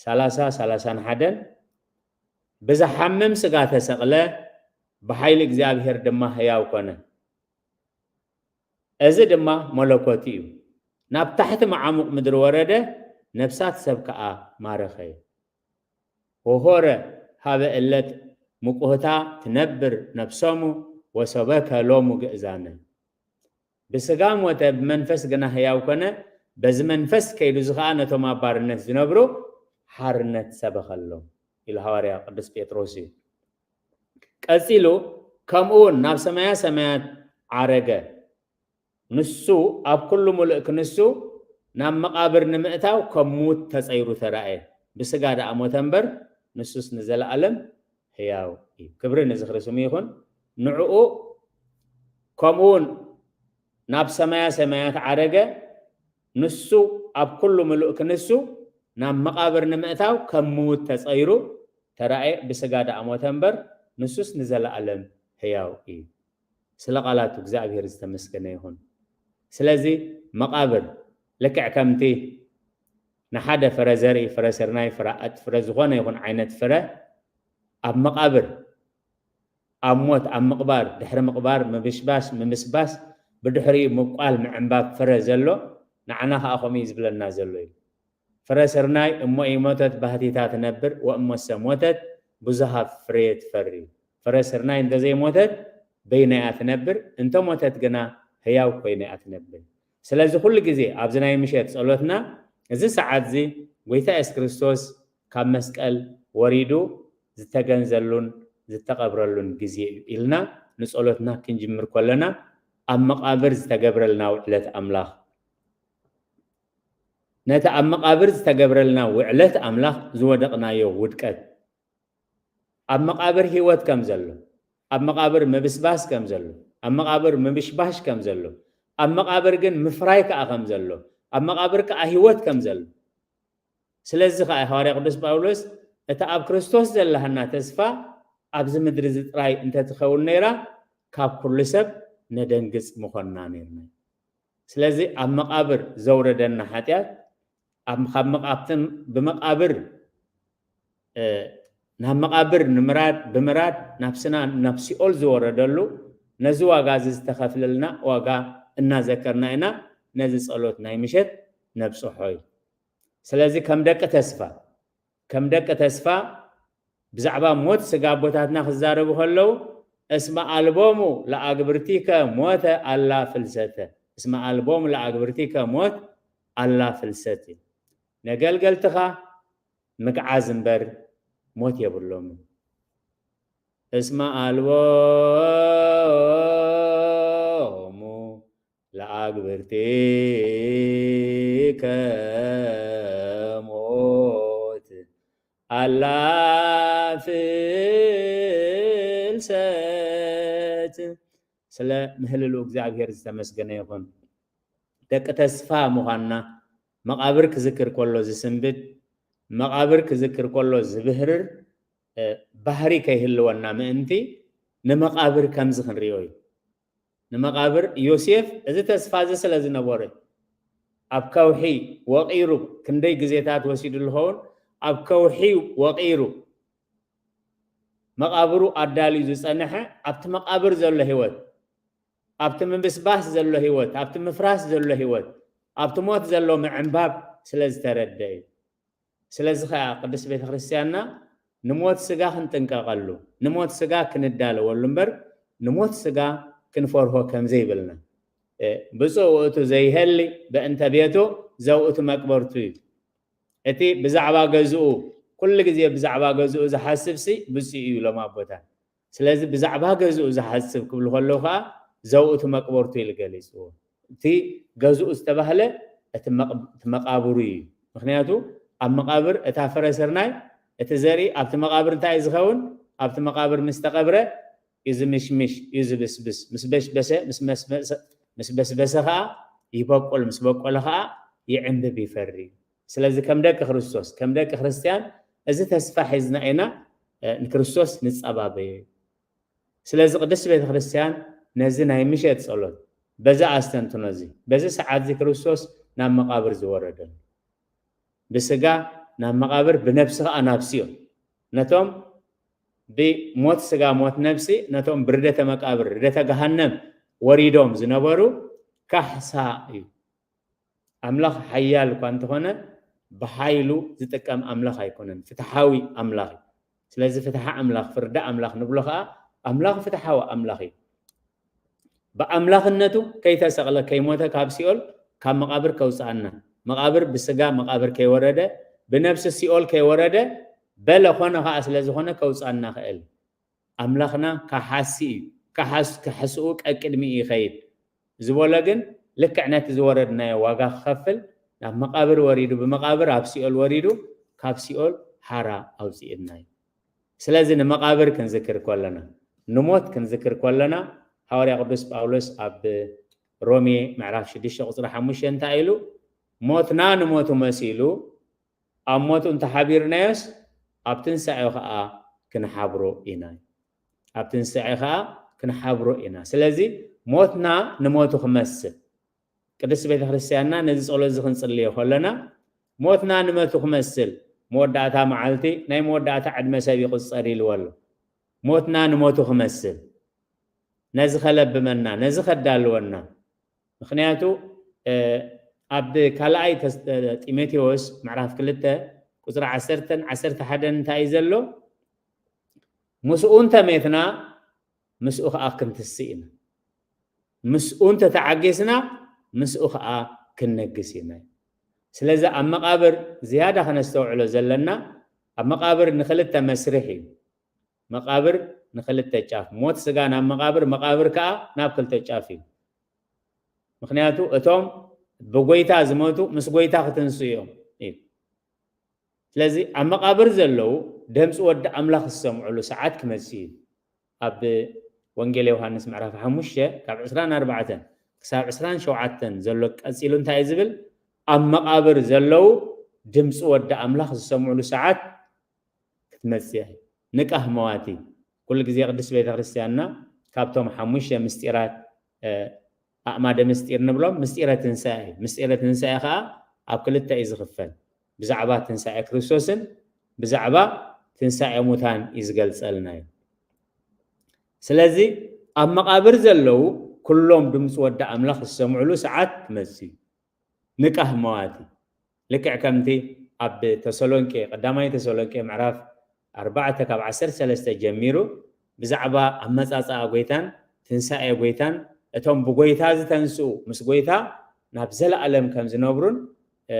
ሰላሳ፣ ሰላሳን ሓደን፣ "ብዝሓምም ስጋ ተሰቕለ፣ ብሓይሊ እግዚኣብሔር ድማ ህያው ኮነ። እዚ ድማ መለኮት እዩ። ናብ ታሕቲ መዓሙቕ ምድሪ ወረደ፣ ነፍሳት ሰብ ከኣ ማረኸ። ወሆረ ሀበ እለት ምቁህታ ትነብር ነፍሶሙ ወሰበከ ሎሙ ግእዛነ። ብስጋ ሞተ፣ ብመንፈስ ግና ህያው ኮነ፣ በዚ መንፈስ ከይዱ እዚ ከዓ ነቶም ኣብ ባርነት ዝነብሩ ሓርነት ሰበኸሎም ኢሉ ሃዋርያ ቅዱስ ጴጥሮስ እዩ። ቀጺሉ ከምኡ እውን ናብ ሰማያ ሰማያት ዓረገ፣ ንሱ ኣብ ኩሉ ምሉእ ክንሱ ናብ መቓብር ንምእታው ከም ምዉት ተጸይሩ ተራእየ። ብስጋ ደኣ ሞተ እምበር ንሱስ ንዘለኣለም ህያው እዩ። ክብሪ ንዝኽሪ ስሙ ይኹን። ንዕኡ ከምኡ እውን ናብ ሰማያ ሰማያት ዓረገ፣ ንሱ ኣብ ኩሉ ምሉእ ክንሱ ናብ መቓብር ንምእታው ከም ምዉት ተጸይሩ ተራእየ። ብስጋ ደኣ ሞተ እምበር ንሱስ ንዘለኣለም ህያው እዩ። ስለ ቃላቱ እግዚኣብሔር ዝተመስገነ ይኹን። ስለዚ መቓብር ልክዕ ከምቲ ንሓደ ፍረ ዘርኢ፣ ፍረ ስርናይ፣ ፍረ ኣጥ፣ ፍረ ዝኾነ ይኹን ዓይነት ፍረ ኣብ መቓብር፣ ኣብ ሞት፣ ኣብ ምቕባር፣ ድሕሪ ምቕባር ምብሽባሽ፣ ምምስባስ፣ ብድሕሪኡ ምብቋል፣ ምዕንባብ ፍረ ዘሎ፣ ንዓና ኸዓ ከምኡ እዩ ዝብለና ዘሎ እዩ። ፍረ ስርናይ እሞ ኢሞተት ባህቲታ ትነብር፣ ወእሞሰ ሞተት ብዙሃ ፍሬ ትፈሪ። ፍረ ስርናይ እንተዘይሞተት በይና እያ ትነብር፣ እንተሞተት ግና ህያው ኮይና እያ ትነብር። ስለዚ ኩሉ ግዜ ኣብዚ ናይ ምሸት ጸሎትና፣ እዚ ሰዓት እዚ ጎይታ የሱስ ክርስቶስ ካብ መስቀል ወሪዱ ዝተገንዘሉን ዝተቐብረሉን ግዜ እዩ ኢልና ንጸሎትና ክንጅምር ከለና፣ ኣብ መቓብር ዝተገብረልና ውዕለት ኣምላኽ፣ ነቲ ኣብ መቓብር ዝተገብረልና ውዕለት ኣምላኽ ዝወደቕናዮ ውድቀት፣ ኣብ መቓብር ህይወት ከም ዘሎ፣ ኣብ መቓብር ምብስባስ ከም ዘሎ፣ ኣብ መቓብር ምብሽባሽ ከም ዘሎ፣ ኣብ መቓብር ግን ምፍራይ ከኣ ከም ዘሎ፣ ኣብ መቓብር ከኣ ህይወት ከም ዘሎ። ስለዚ ከኣ ሃዋርያ ቅዱስ ጳውሎስ እታ ኣብ ክርስቶስ ዘለሃና ተስፋ ኣብዚ ምድሪ እዚ ጥራይ እንተትኸውን ነይራ፣ ካብ ኩሉ ሰብ ነደንግጽ ምኾንና ነይርና። ስለዚ ኣብ መቓብር ዘውረደና ሓጢኣት፣ ኣብ፣ ካብ መቓ-፣ ኣብቲ ብመቓብር፣ እ፣ ናብ መቓብር ንምራድ፣ ብምራድ ናብስና ናብ ሲኦል ዝወረደሉ፣ ነዚ ዋጋ እዚ ዝተኸፍለልና ዋጋ እናዘከርና ኢና ነዚ ጸሎት ናይ ምሸት ነብጽሖ እዩ። ስለዚ ከም ደቂ ተስፋ፣ ከም ደቂ ተስፋ ብዛዕባ ሞት ስጋ ኣቦታትና ክዛረቡ ከለዉ፣ "እስመ ኣልቦሙ ለኣግብርቲከ ሞተ ኣላ ፍልሰተ፣ እስመ ኣልቦሙ ለኣግብርቲከ ሞት ኣላ ፍልሰት" እዩ። ነገልገልትኻ ምግዓዝ እምበር ሞት የብሎምን። እስመ ኣልቦሙ ለኣግብርቲከ ሞት ኣላ ፍልሰት። ስለ ምህልሉ እግዚኣብሔር ዝተመስገነ ይኹን። ደቂ ተስፋ ምዃንና፣ መቓብር ክዝክር ከሎ ዝስንብድ፣ መቓብር ክዝክር ከሎ ዝብህርር፣ እ፣ ባህሪ ከይህልወና ምእንቲ ንመቓብር ከምዚ ክንሪኦ እዩ። ንመቓብር ዮሴፍ እዚ ተስፋ እዚ ስለ ዝነበረ፣ ኣብ ከውሒ ወቒሩ፣ ክንደይ ግዜታት ወሲዱ ዝኸውን፣ ኣብ ከውሒ ወቒሩ መቓብሩ ኣዳልዩ ዝጸንሐ፣ ኣብቲ መቓብር ዘሎ ህይወት፣ ኣብቲ ምብስባስ ዘሎ ህይወት፣ ኣብቲ ምፍራስ ዘሎ ህይወት፣ ኣብቲ ሞት ዘሎ ምዕንባብ ስለ ዝተረድአ እዩ። ስለዚ ኸኣ ቅድስት ቤተ ክርስቲያንና ንሞት ስጋ ክንጥንቀቐሉ፣ ንሞት ስጋ ክንዳለወሉ እምበር ንሞት ስጋ ክንፈርሆ ከም ዘይብልና። እ፣ ብፁዕ ውእቱ ዘይሄሊ በእንተ ቤቱ ዘውእቱ መቅበርቱ እዩ። እቲ ብዛዕባ ገዝኡ፣ ኩሉ ግዜ ብዛዕባ ገዝኡ ዝሓስብ ሲ ብፁዕ እዩ ኢሎም ኣቦታት። ስለዚ ብዛዕባ ገዝኡ ዝሓስብ ክብሉ ከለዉ ከኣ ዘውእቱ መቅበርቱ ኢሉ ገሊጽዎ። እቲ ገዝኡ ዝተባህለ እቲ መቕ-፣ እቲ መቃብሩ እዩ። ምኽንያቱ ኣብ መቃብር እታ ፍረ ስርናይ፣ እቲ ዘርኢ ኣብቲ መቃብር እንታይ እዩ ዝኸውን? ኣብቲ መቃብር ምስ ተቐብረ እዩ ዝምሽምሽ፣ እዩ ዝብስብስ። ምስ በሽበሰ፣ ምስ መስመሰ-፣ ምስ በስበሰ ከኣ ይበቁል፣ ምስ በቆለ ከኣ ይዕንብብ፣ ይፈሪ። ስለዚ ከም ደቂ ክርስቶስ፣ ከም ደቂ ክርስትያን እዚ ተስፋ ሒዝና ኢና፣ እ፣ ንክርስቶስ ንጸባበዮ። ስለዚ ቅድስት ቤተ ክርስቲያን ነዚ ናይ ምሸት ጸሎት በዚ ኣስተንትኖ እዚ፣ በዚ ሰዓት እዚ ክርስቶስ ናብ መቓብር ዝወረደሉ፣ ብስጋ ናብ መቓብር፣ ብነብሲ ከኣ ናብ ሲኦል፣ ነቶም ብሞት ስጋ ሞት ነብሲ፣ ነቶም ብርደተ መቃብር ርደተ ገሃነም ወሪዶም ዝነበሩ ካሕሳ እዩ። ኣምላኽ ሓያል እኳ እንተኾነ፣ ብሓይሉ ዝጥቀም ኣምላኽ ኣይኮነን። ፍትሓዊ ኣምላኽ እዩ። ስለዚ ፍትሓ ኣምላኽ፣ ፍርዲ ኣምላኽ ንብሎ ኸኣ፣ ኣምላኽ ፍትሓዊ ኣምላኽ እዩ። ብኣምላኽነቱ ከይተሰቕለ፣ ከይሞተ ካብ ሲኦል ካብ መቓብር ከውፅኣና፣ መቓብር ብስጋ መቓብር ከይወረደ፣ ብነብሲ ሲኦል ከይወረደ፣ በለ ኮነ ከዓ ስለ ዝኾነ ከውፅኣና ክእል። ኣምላኽና ካሓሲ እዩ። ካሓስ-፣ ካሕስኡ ቀቅድሚ ይኸይድ ዝበሎ ግን ልክዕ ነቲ ዝወረድናዮ ዋጋ ክኸፍል ናብ መቓብር ወሪዱ፣ ብመቓብር ኣብ ሲኦል ወሪዱ፣ ካብ ሲኦል ሓራ ኣውፅእና እዩ። ስለዚ ንመቓብር ክንዝክር ከለና፣ ንሞት ክንዝክር ከለና፣ ሃዋርያ ቅዱስ ጳውሎስ ኣብ ሮሜ ምዕራፍ ሽዱሽተ ቁፅሪ ሓሙሽተ እንታይ ኢሉ? "ሞትና ንሞቱ መሲሉ፣ ኣብ ሞቱ እንተሓቢርናዮስ፣ ኣብ ትንሳኤ ኸዓ ክንሓብሮ ኢና። ኣብ ትንሳኤ ኸዓ ክንሓብሮ ኢና." ስለዚ ሞትና ንሞቱ ክመስል፣ ቅድስት ቤተ ክርስቲያንና ነዚ ጸሎት እዚ ክንጽልዮ ከለና፣ "ሞትና ንሞቱ ክመስል፣ መወዳእታ መዓልቲ ናይ መወዳእታ ዕድመ ሰብ ይቕጸር" ኢልዎ ኣሎ። ሞትና ንሞቱ ክመስል፣ ነዚ ከለብመና፣ ነዚ ከዳልወና። ምኽንያቱ፣ እ፣ ኣብ ካልኣይ ተስ-፣ ጢሞቴዎስ ምዕራፍ ክልተ ቁጽሪ ዓሰርተን ዓሰርተ ሓደን እንታይ እዩ ዘሎ? "ምስኡ እንተሜትና፣ ምስኡ ኸዓ ክንትስእ ኢና። ምስኡ እንተተዓጊስና፣ ምስኡ ኸዓ ክንነግስ ኢና." ስለዚ ኣብ መቓብር ዝያዳ ከነስተውዕሎ ዘለና፣ ኣብ መቓብር ንኽልተ መስርሕ እዩ። መቓብር ንኽልተ ጫፍ፣ ሞት ስጋ ናብ መቓብር፣ መቓብር ከኣ ናብ ክልተ ጫፍ እዩ። ምኽንያቱ እቶም ብጎይታ ዝሞቱ ምስ ጎይታ ክትንስኡ እዮም እዩ። ስለዚ ኣብ መቓብር ዘለዉ ድምፂ ወዲ ኣምላኽ ዝሰምዑሉ ሰዓት ክመፅእ እዩ። ኣብ ወንጌል ዮሃንስ ምዕራፍ ሓሙሽተ ካብ ዕስራን ኣርባዕተን ክሳብ ዕስራን ሸውዓተን ዘሎ ቀፂሉ እንታይ እዩ ዝብል? ኣብ መቓብር ዘለዉ ድምፂ ወዲ ኣምላኽ ዝሰምዑሉ ሰዓት ክትመጽእ እያ። ንቃህ መዋቲ። ኩሉ ግዜ ቅድስት ቤተ ክርስቲያንና ካብቶም ሓሙሽተ ምስጢራት፣ እ፣ ኣእማደ ምስጢር ንብሎም ምስጢረ ትንሳኤ እዩ። ምስጢረ ትንሳኤ ኸዓ ኣብ ክልተ እዩ ዝኽፈል። ብዛዕባ ትንሳኤ ክርስቶስን ብዛዕባ ትንሳኤ ሙታን እዩ ዝገልጸልና እዩ። ስለዚ ኣብ መቓብር ዘለዉ ኩሎም ድምፂ ወዲ ኣምላኽ ዝሰምዑሉ ሰዓት ክመጽእ እዩ። ንቃህ መዋቲ። ልክዕ ከምቲ ኣብ ተሰሎንቄ፣ ቀዳማይ ተሰሎንቄ ምዕራፍ ኣርባዕተ ካብ ዓሰርተ ሰለስተ ጀሚሩ ብዛዕባ ኣመጻጽኣ ጎይታን ትንሳኤ ጎይታን፣ እቶም ብጎይታ ዝተንስኡ ምስ ጎይታ ናብ ዘለኣለም ከም ዝነብሩን፣ እ፣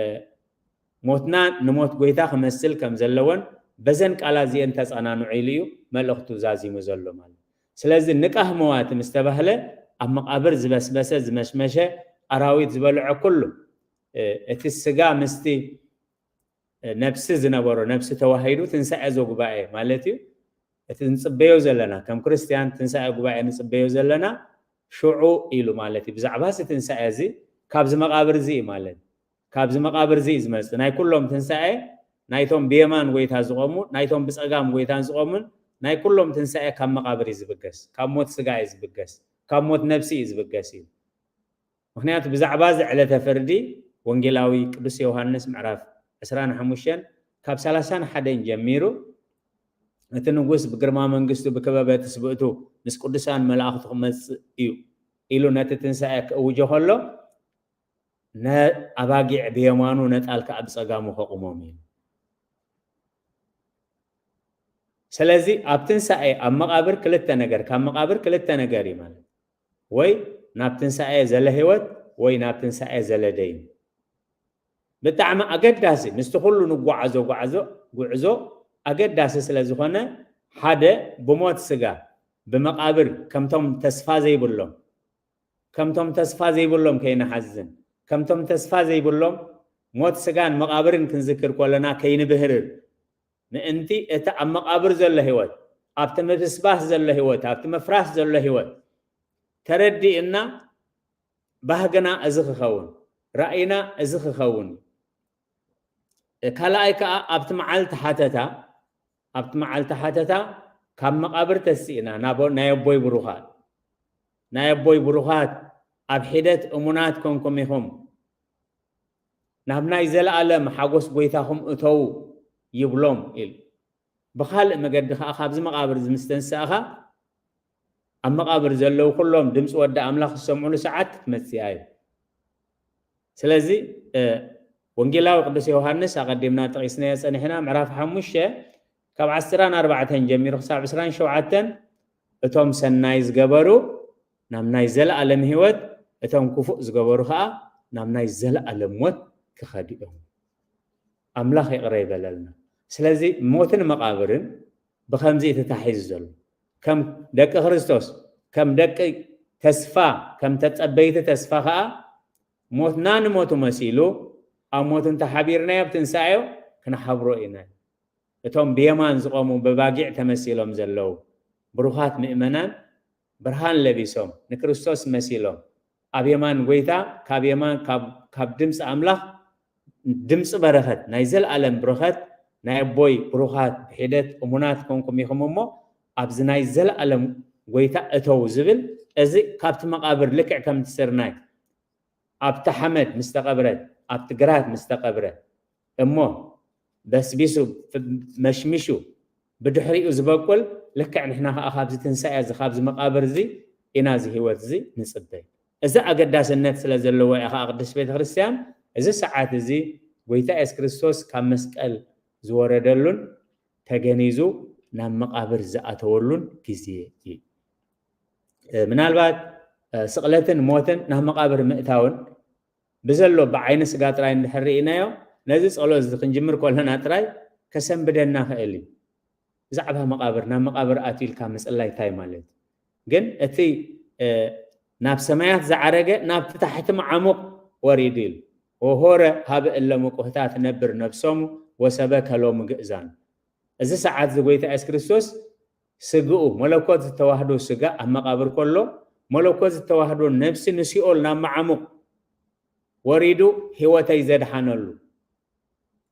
ሞትና ንሞት ጎይታ ክመስል ከም ዘለዎን በዘን ቃላት እዚአን ተጸናንዑ ኢሉ እዩ መልእኽቱ ዛዚሙ ዘሎ ማለት እዩ። ስለዚ ንቃህ መዋቲ ምስ ተባህለ ኣብ መቓብር ዝበስበሰ ዝመሽመሸ ኣራዊት ዝበልዖ ኩሉ፣ እ፣ እቲ ስጋ ምስቲ፣ እ፣ ነብሲ ዝነበሮ፣ ነብሲ ተዋሂዱ ትንሳኤ ዘጉባኤ ማለት እዩ። እቲ ንጽበዮ ዘለና፣ ከም ክርስትያን ትንሳኤ ጉባኤ ንጽበዮ ዘለና ሽዑ ኢሉ ማለት እዩ። ብዛዕባ እዚ ትንሳኤ እዚ ካብዚ መቓብር እዚ እዩ ማለት እዩ። ካብዚ መቓብር እዚ እዩ ዝመጽእ። ናይ ኩሎም ትንሳኤ፣ ናይቶም ብየማን ጎይታ ዝቖሙ፣ ናይቶም ብጸጋም ጎይታን ዝቖሙን፣ ናይ ኩሎም ትንሳኤ ካብ መቓብር እዩ ዝብገስ። ካብ ሞት ስጋ እዩ ዝብገስ። ካብ ሞት ነብሲ እዩ ዝብገስ እዩ። ምኽንያቱ ብዛዕባ እዚ ዕለተ ፍርዲ ወንጌላዊ ቅዱስ ዮሃንስ ምዕራፍ ዕስራን ሓሙሽተን ካብ ሰላሳን ሓደን ጀሚሩ፣ "እቲ ንጉስ ብግርማ መንግስቱ ብክበበ ትስብእቱ ምስ ቅዱሳን መላእኽቱ ክመጽእ እዩ" ኢሉ ነቲ ትንሳኤ ክእውጆ ከሎ፣ "ነኣባጊዕ ብየማኑ ነጣል ከኣ ብጸጋሙ ከቑሞም እዩ." ስለዚ ኣብ ትንሳኤ፣ ኣብ መቓብር ክልተ ነገር፣ ካብ መቓብር ክልተ ነገር እዩ ማለት። ወይ ናብ ትንሳኤ ዘለ ህይወት፣ ወይ ናብ ትንሳኤ ዘለ ደይን። ብጣዕሚ ኣገዳሲ፣ ምስቲ ኩሉ ንጓዓዞ ጓዕዞ፣ ጉዕዞ ኣገዳሲ ስለ ዝኾነ፣ ሓደ ብሞት ስጋ፣ ብመቓብር፣ ከምቶም ተስፋ ዘይብሎም፣ ከምቶም ተስፋ ዘይብሎም ከይንሓዝን፣ ከምቶም ተስፋ ዘይብሎም ሞት ስጋን መቓብርን ክንዝክር ከለና ከይንብህርር፣ ምእንቲ እቲ ኣብ መቓብር ዘሎ ህይወት፣ ኣብቲ ምብስባስ ዘሎ ህይወት፣ ኣብቲ ምፍራስ ዘሎ ህይወት ተረዲእና፣ ባህግና እዚ ክኸውን፣ ራእይና እዚ ክኸውን። ካልኣይ ከኣ ኣብቲ መዓልቲ ሓተታ፣ ኣብቲ መዓልቲ ሓተታ ካብ መቓብር ተሲእና ናብ ናይ ኣቦይ ብሩኻት፣ ናይ ኣቦይ ብሩኻት ኣብ ሒደት እሙናት ኮንኩም ኢኹም፣ ናብ ናይ ዘለኣለም ሓጎስ ጎይታኹም እተዉ ይብሎም ኢሉ። ብኻልእ መገዲ ከኣ ካብዚ መቓብር እዚ ምስ ተንሳእኻ ኣብ መቓብር ዘለዉ ኩሎም ድምፂ ወዲ ኣምላኽ ዝሰምዑሉ ሰዓት ክትመፅእ እያ እዩ። ስለዚ፣ እ፣ ወንጌላዊ ቅዱስ ዮሃንስ ኣቐዲምና ጠቒስናዮ ጸኒሕና፣ ምዕራፍ ሓሙሽተ ካብ ዓሰርተ ኣርባዕተ ጀሚሩ ክሳብ ዕስራን ሸውዓተን፣ "እቶም ሰናይ ዝገበሩ ናብ ናይ ዘለኣለም ህይወት፣ እቶም ክፉእ ዝገበሩ ከኣ ናብ ናይ ዘለኣለም ሞት ክኸዱ እዮም። ኣምላኽ ይቕረ ይበለልና። ስለዚ ሞትን መቓብርን ብኸምዚ እዩ ተታሒዙ ዘሎ። ከም ደቂ ክርስቶስ፣ ከም ደቂ ተስፋ፣ ከም ተጸበይቲ ተስፋ ኸኣ ሞትና ንሞቱ መሲሉ ኣብ ሞቱ እንተሓቢርናዮ ኣብ ትንሳኤዮ ክንሓብሮ ኢና። እቶም ብየማን ዝቖሙ በባጊዕ ተመሲሎም ዘለዉ ብሩኻት ምእመናን ብርሃን ለቢሶም ንክርስቶስ መሲሎም ኣብ የማን ጎይታ ካብ የማን ካብ ድምፂ ኣምላኽ ድምፂ በረኸት ናይ ዘለኣለም ብረኸት ናይ ኣቦይ ብሩኻት ብሒደት እሙናት ኮንኩም ኢኹም እሞ ኣብዚ ናይ ዘለኣለም ጎይታ እተው ዝብል እዚ ካብቲ መቓብር ልክዕ ከምቲ ስርናይ ኣብቲ ሓመድ ምስ ተቐብረት ኣብቲ ግራት ምስ ተቐብረ እሞ በስቢሱ መሽሚሹ ብድሕሪኡ ዝበቁል ልክዕ ንሕና ከዓ ካብዚ ትንሳኤ እዚ ካብዚ መቃብር እዚ ኢና እዚ ህይወት እዚ ንፅበይ። እዚ ኣገዳስነት ስለ ዘለዎ እያ ከዓ ቅድስት ቤተክርስትያን እዚ ሰዓት እዚ ጎይታ የሱስ ክርስቶስ ካብ መስቀል ዝወረደሉን ተገኒዙ ናብ መቃብር ዝኣተወሉን ግዜ እዩ። ምናልባት ስቕለትን ሞትን ናብ መቃብር ምእታውን ብዘሎ ብዓይኒ ስጋ ጥራይ እንድሕር ርኢናዮ ነዚ ጸሎት እዚ ክንጅምር ከለና ጥራይ ከሰንብደና ክእል እዩ። ብዛዕባ መቃብር ናብ መቃብር ኣትዩ ኢልካ ምጽላይ እንታይ ማለት ግን እቲ ናብ ሰማያት ዝዓረገ ናብቲ ታሕቲ መዓሙቕ ወሪዱ ኢሉ ወሆረ ሃበ እለ ምቁህታት ነብር ነብሶም ወሰበከ ሎሙ ግእዛን እዚ ሰዓት እዚ ጎይታ የሱስ ክርስቶስ ስግኡ መለኮት ዝተዋህዶ ስጋ ኣብ መቃብር ከሎ መለኮት ዝተዋህዶ ነብሲ ንሲኦል ናብ መዓሙቕ ወሪዱ ህይወተይ ዘድሓነሉ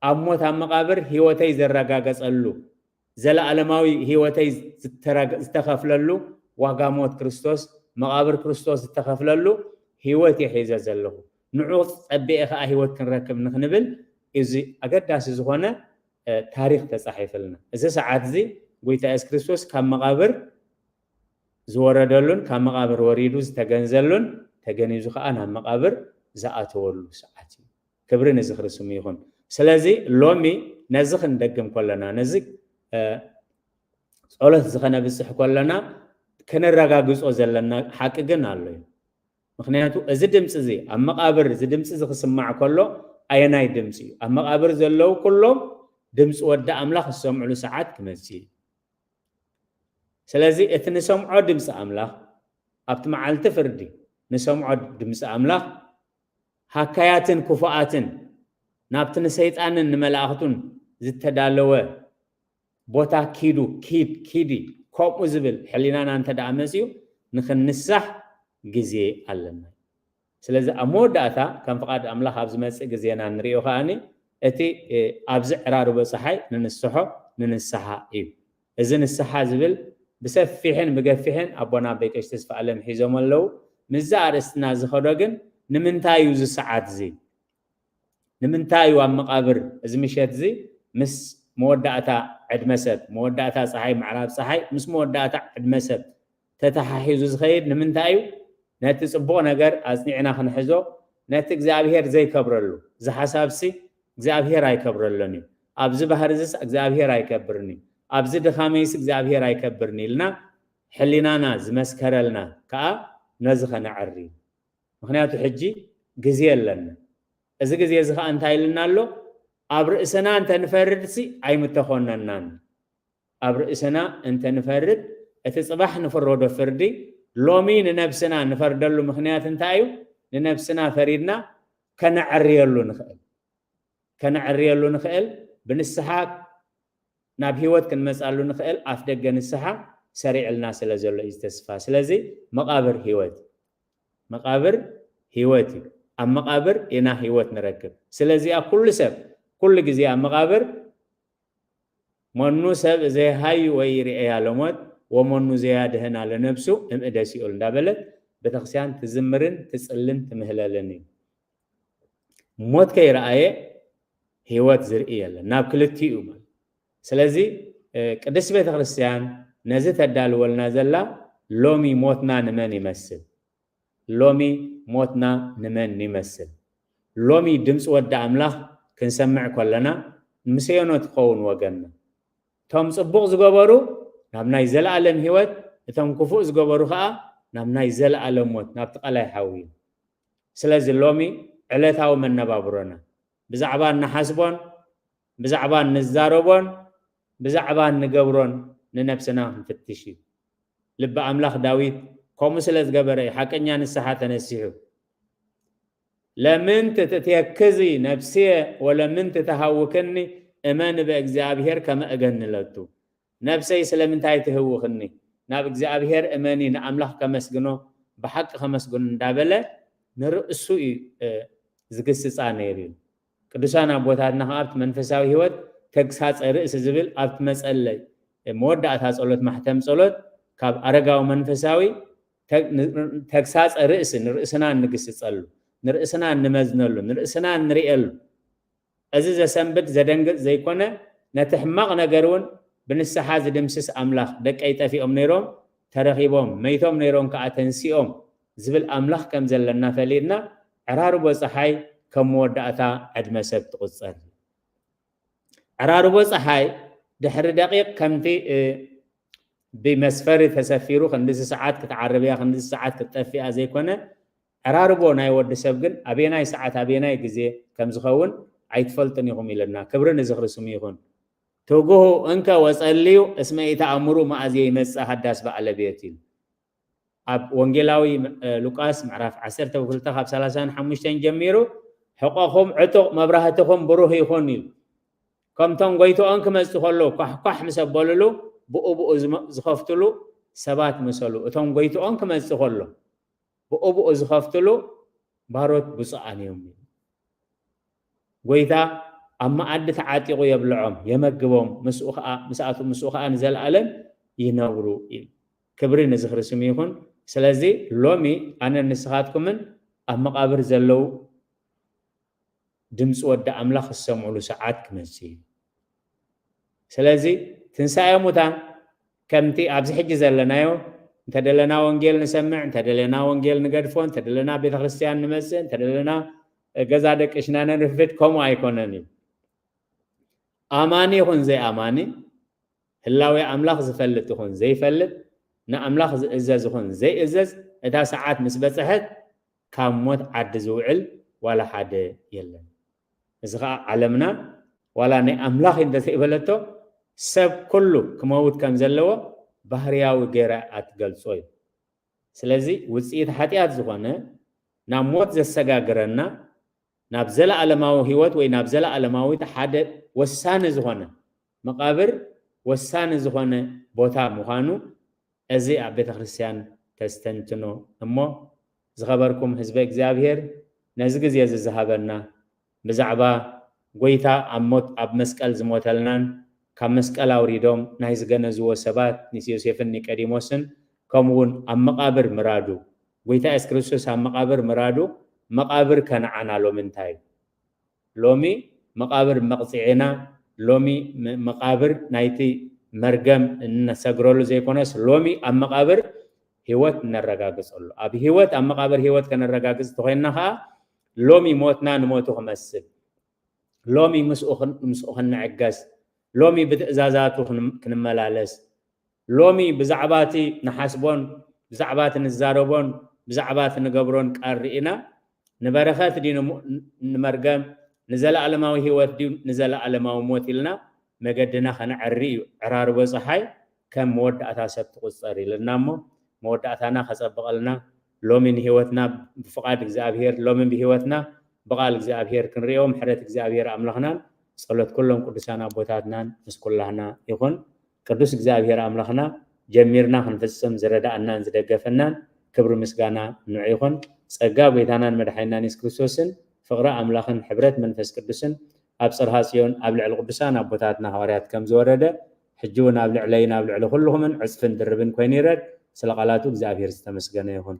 ኣብ ሞት ኣብ መቃብር ህይወተይ ዘረጋገጸሉ ዘለኣለማዊ ህይወተይ ዝተኸፍለሉ ዋጋ ሞት ክርስቶስ መቃብር ክርስቶስ ዝተኸፍለሉ ህይወት የሒዘ ዘለኹ ንዑ ጸቢኤ ከዓ ህይወት ክንረክብ ንክንብል እዚ ኣገዳሲ ዝኾነ ታሪክ ተፃሒፍልና እዚ ሰዓት እዚ ጎይታ የሱስ ክርስቶስ ካብ መቃብር ዝወረደሉን ካብ መቃብር ወሪዱ ዝተገንዘሉን ተገኒዙ ከዓ ናብ መቃብር ዝኣተወሉ ሰዓት እዩ። ክብሪ ንዝኽሪ ስሙ ይኹን። ስለዚ ሎሚ ነዚ ክንደግም ከለና ነዚ ጸሎት እዚ ከነብፅሕ ከለና ክንረጋግፆ ዘለና ሓቂ ግን ኣሎ እዩ። ምክንያቱ እዚ ድምፂ እዚ ኣብ መቃብር እዚ ድምፂ እዚ ክስማዕ ከሎ ኣየናይ ድምፂ እዩ? ኣብ መቃብር ዘለዉ ኩሎም ድምፂ ወዲ ኣምላኽ ዝሰምዕሉ ሰዓት ክመፅእ እዩ። ስለዚ እቲ ንሰምዖ ድምፂ ኣምላኽ ኣብቲ መዓልቲ ፍርዲ ንሰምዖ ድምፂ ኣምላኽ ሃካያትን ክፉኣትን ናብቲ ንሰይጣንን ንመላእኽቱን ዝተዳለወ ቦታ ኪዱ ኪድ ኪዲ ከምኡ ዝብል ሕሊናና እንተ ደኣ መፅኡ ንክንንሳሕ ግዜ ኣለና። ስለዚ ኣብ መወዳእታ ከም ፍቓድ ኣምላኽ ኣብ ዝመፅእ ግዜና ንሪኦ ከኣኒ እቲ ኣብዚ ዕራርቦ ፀሓይ ንንስሖ ንንስሓ እዩ። እዚ ንስሓ ዝብል ብሰፊሕን ብገፊሕን ኣቦና ኣበይ ቀሺ ተስፋ ኣለም ሒዞም ኣለዉ። ምስዚ ኣርእስትና ዝኸዶ ግን ንምንታይ እዩ እዚ ሰዓት እዚ? ንምንታይ እዩ ኣብ መቃብር እዚ ምሸት እዚ ምስ መወዳእታ ዕድመ ሰብ መወዳእታ ፀሓይ ምዕራብ ፀሓይ ምስ መወዳእታ ዕድመ ሰብ ተተሓሒዙ ዝኸይድ ንምንታይ እዩ? ነቲ ፅቡቕ ነገር ኣፅኒዕና ክንሕዞ ነቲ እግዚኣብሄር ዘይከብረሉ እዚ ሓሳብሲ እግዚኣብሄር ኣይከብረሎን እዩ። ኣብዚ ባህርዝስ እግዚኣብሄር ኣይከብርን እዩ። ኣብዚ ድኻመይስ እግዚኣብሄር ኣይከብርን ኢልና ሕሊናና ዝመስከረልና ከዓ ነዚ ከነዐሪ እዩ። ምክንያቱ ሕጂ ግዜ ኣለና። እዚ ግዜ እዚ ከዓ እንታይ ኢልና ኣሎ? ኣብ ርእስና እንተንፈርድሲ ኣይምተኾነናን። ኣብ ርእስና እንተንፈርድ እቲ ፅባሕ ንፍረዶ ፍርዲ ሎሚ ንነብስና ንፈርደሉ ምክንያት እንታይ እዩ? ንነብስና ፈሪድና ከነዐርየሉ ንኽእል ከነዐርየሉ ንኽእል ብንስሓ ናብ ህይወት ክንመፃሉ ንኽእል ኣፍ ደገ ንስሓ ሰሪዕልና ስለ ዘሎ እዩ ዝተስፋ። ስለዚ መቃብር ህይወት መቃብር ህይወት እዩ። ኣብ መቃብር ኢና ህይወት ንረክብ። ስለዚኣ ኩሉ ሰብ ኩሉ ግዜ ኣብ መቃብር መኑ ሰብ ዘይሃዩ ወይ ይርእያ ለሞት ወመኑ ዘያድህና ለነብሱ እምእደ ሲኦል እንዳበለት ቤተክርስቲያን ትዝምርን ትጽልን ትምህለልን እዩ። ሞት ከይረኣየ ህይወት ዝርኢ የለን ናብ ክልቲኡ ማለት። ስለዚ ቅድስት ቤተክርስቲያን ነዚ ተዳልወልና ዘላ ሎሚ ሞትና ንመን ይመስል? ሎሚ ሞትና ንመን ይመስል? ሎሚ ድምፂ ወዲ ኣምላኽ ክንሰምዕ ከለና ምስዮኖ ትኸውን ወገንና። እቶም ፅቡቕ ዝገበሩ ናብ ናይ ዘለኣለም ህይወት፣ እቶም ክፉእ ዝገበሩ ከዓ ናብ ናይ ዘለኣለም ሞት፣ ናብቲ ቀላይ ሓዊ እዩ። ስለዚ ሎሚ ዕለታዊ መነባብሮና፣ ብዛዕባ እንሓስቦን ብዛዕባ እንዛረቦን ብዛዕባ እንገብሮን ንነብስና ክንፍትሽ እዩ። ልቢ ኣምላኽ ዳዊት ከምኡ ስለ ዝገበረ እዩ ሓቀኛ ንስሓ ተነሲሑ። ለምንት ትትየክዚ ነፍስየ ወለምንት ተሃውክኒ እመን በእግዚኣብሔር ከመ እገንለቱ። ነፍሰይ ስለምንታይ ትህውኽኒ? ናብ እግዚኣብሔር እመኒ፣ ንኣምላኽ ከመስግኖ፣ ብሓቂ ከመስግኖ እንዳበለ ንርእሱ እዩ ዝግስጻ ነይሩ እዩ። ቅዱሳን ኣቦታትና ከዓ ኣብቲ መንፈሳዊ ህይወት ተግሳጸ ርእሲ ዝብል ኣብቲ መጸለይ መወዳእታ ጸሎት ማሕተም ጸሎት ካብ ኣረጋዊ መንፈሳዊ ተግሳጸ ርእሲ ንርእስና እንግስጸሉ፣ ንርእስና እንመዝነሉ፣ ንርእስና እንርእየሉ፣ እዚ ዘሰንብድ ዘደንግጽ ዘይኮነ፣ ነቲ ሕማቕ ነገር እውን ብንስሓ ዝድምስስ ኣምላኽ፣ ደቀይ ጠፊኦም ነይሮም ተረኺቦም፣ መይቶም ነይሮም ከኣ ተንሲኦም ዝብል ኣምላኽ ከም ዘለና ፈሊጥና፣ ዕራርቦ ጸሓይ ከም መወዳእታ ዕድመ ሰብ ትቑጸር። ዕራርቦ ጸሓይ ድሕሪ ደቂቕ ከምቲ ብመስፈሪ ተሰፊሩ ክንድዚ ሰዓት ክትዓርብያ ክንድዚ ሰዓት ክትጠፍያ ዘይኮነ፣ ዕራርቦ ናይ ወዲ ሰብ ግን ኣበየናይ ሰዓት ኣበየናይ ግዜ ከም ዝኸውን ኣይትፈልጡን ኢኹም ኢለና። ክብሪ ንዝኽሪ ስሙ ይኹን። ትጉሁ እንከ ወጸልዩ እስመ ኢተኣምሩ መኣዝየ ይመጽእ ሃዳስ በዓለ ቤት እዩ። ኣብ ወንጌላዊ ሉቃስ ምዕራፍ ዓሰርተ ክልተ ካብ ሰላሳን ሓሙሽተን ጀሚሩ ሕቆኹም ዕጡቕ መብራህትኹም ብሩህ ይኹን እዩ። ከምቶም ጎይትኦም ክመጽእ ከሎ ኳሕኳሕ ምስ ኣበሉሉ ብኡ ብኡ ዝኸፍትሉ ሰባት ምሰሉ። እቶም ጎይትኦም ክመጽእ ከሎ ብኡ ብኡ ዝኸፍትሉ ባሮት ብፁዓን እዮም። ጎይታ ኣብ መኣዲ ተዓጢቑ የብልዖም፣ የመግቦም፣ ምስኡ ከዓ ምስኣቱ ምስኡ ከዓ ንዘለኣለም ይነብሩ እዩ። ክብሪ ንዝኽሪ ስሙ ይኹን። ስለዚ ሎሚ ኣነን ንስኻትኩምን ኣብ መቓብር ዘለዉ ድምፂ ወዲ ኣምላኽ ዝሰምዑሉ ሰዓት ክመፅእ እዩ። ስለዚ ትንሳኤ ሙታን ከምቲ ኣብዚ ሕጂ ዘለናዮ እንተደለና ወንጌል ንሰምዕ፣ እንተደለና ወንጌል ንገድፎ፣ እንተደለና ቤተክርስትያን ንመፅእ፣ እንተደለና ገዛ ደቅሽና ነንርፍድ፣ ከምኡ ኣይኮነን እዩ። ኣማኒ ይኹን ዘይኣማኒ፣ ህላዌ ኣምላኽ ዝፈልጥ ይኹን ዘይፈልጥ፣ ንኣምላኽ ዝእዘዝ ይኹን ዘይእዘዝ፣ እታ ሰዓት ምስ በጽሐት ካብ ሞት ዓዲ ዝውዕል ዋላ ሓደ የለን። እዚ ኸኣ ዓለምና ዋላ ናይ ኣምላኽ እዩ እንተዘይበለቶ፣ ሰብ ኩሉ ክመውት ከም ዘለዎ ባህርያዊ ገይራ ኣትገልጾ እዩ። ስለዚ ውጽኢት ሓጢኣት ዝኾነ ናብ ሞት ዘሰጋግረና ናብ ዘለኣለማዊ ህይወት ወይ ናብ ዘለኣለማዊ ሓደ ወሳኒ ዝኾነ መቓብር ወሳኒ ዝኾነ ቦታ ምዃኑ እዚ ኣብ ቤተ ክርስቲያን ተስተንትኖ እሞ ዝኸበርኩም ህዝበ እግዚኣብሔር ነዚ ግዜ እዚ ዝሃበና ብዛዕባ ጎይታ ኣብ ሞት ኣብ መስቀል ዝሞተልናን ካብ መስቀል ኣውሪዶም ናይ ዝገነዝዎ ሰባት ኒስ ዮሴፍን ኒቀዲሞስን ከምኡ እውን ኣብ መቓብር ምራዱ ጎይታ የሱስ ክርስቶስ ኣብ መቓብር ምራዱ መቓብር ከነዓና ሎሚ እንታይ እዩ? ሎሚ መቓብር መቕፅዒና ሎሚ መቓብር ናይቲ መርገም እነሰግረሉ ዘይኮነስ ሎሚ ኣብ መቓብር ህይወት እነረጋግፀሉ ኣብ ህይወት ኣብ መቓብር ህይወት ከነረጋግፅ ተኮይንና ከዓ ሎሚ ሞትና ንሞቱ ክመስል ሎሚ ምስኡ ክንዕገስ ሎሚ ብትእዛዛቱ ክንመላለስ ሎሚ ብዛዕባ እቲ ንሓስቦን ብዛዕባ እቲ ንዛረቦን ብዛዕባ እቲ ንገብሮን ቃል ርኢና ንበረኸት ድዩ ንመርገም ንዘለኣለማዊ ህይወት ድዩ ንዘለኣለማዊ ሞት ኢልና መገድና ከነዐሪ እዩ። ዕራርቦ ፀሓይ ከም መወዳእታ ሰብ ትቑፀር ኢልና እሞ መወዳእታና ከፀብቐልና ሎሚ ንህይወትና ብፍቓድ እግዚኣብሄር ሎሚ ብህይወትና ብቓል እግዚኣብሄር ክንሪኦ ምሕረት እግዚኣብሄር ኣምላኽናን ጸሎት ኩሎም ቅዱሳን ኣቦታትናን ምስ ኩላህና ይኹን። ቅዱስ እግዚኣብሄር ኣምላኽና ጀሚርና ክንፍጽም ዝረዳኣናን ዝደገፈናን ክብሪ ምስጋና ንዑ ይኹን። ጸጋ ጎይታናን መድሓኒናን የሱስ ክርስቶስን ፍቕሪ ኣምላኽን ሕብረት መንፈስ ቅዱስን ኣብ ጽርሃ ጽዮን ኣብ ልዕሊ ቅዱሳን ኣቦታትና ሃዋርያት ከም ዝወረደ ሕጂ እውን ኣብ ልዕለይን ኣብ ልዕሊ ኩልኹምን ዕጽፍን ድርብን ኮይኑ ይረድ። ስለ ቃላቱ እግዚኣብሄር ዝተመስገነ ይኹን።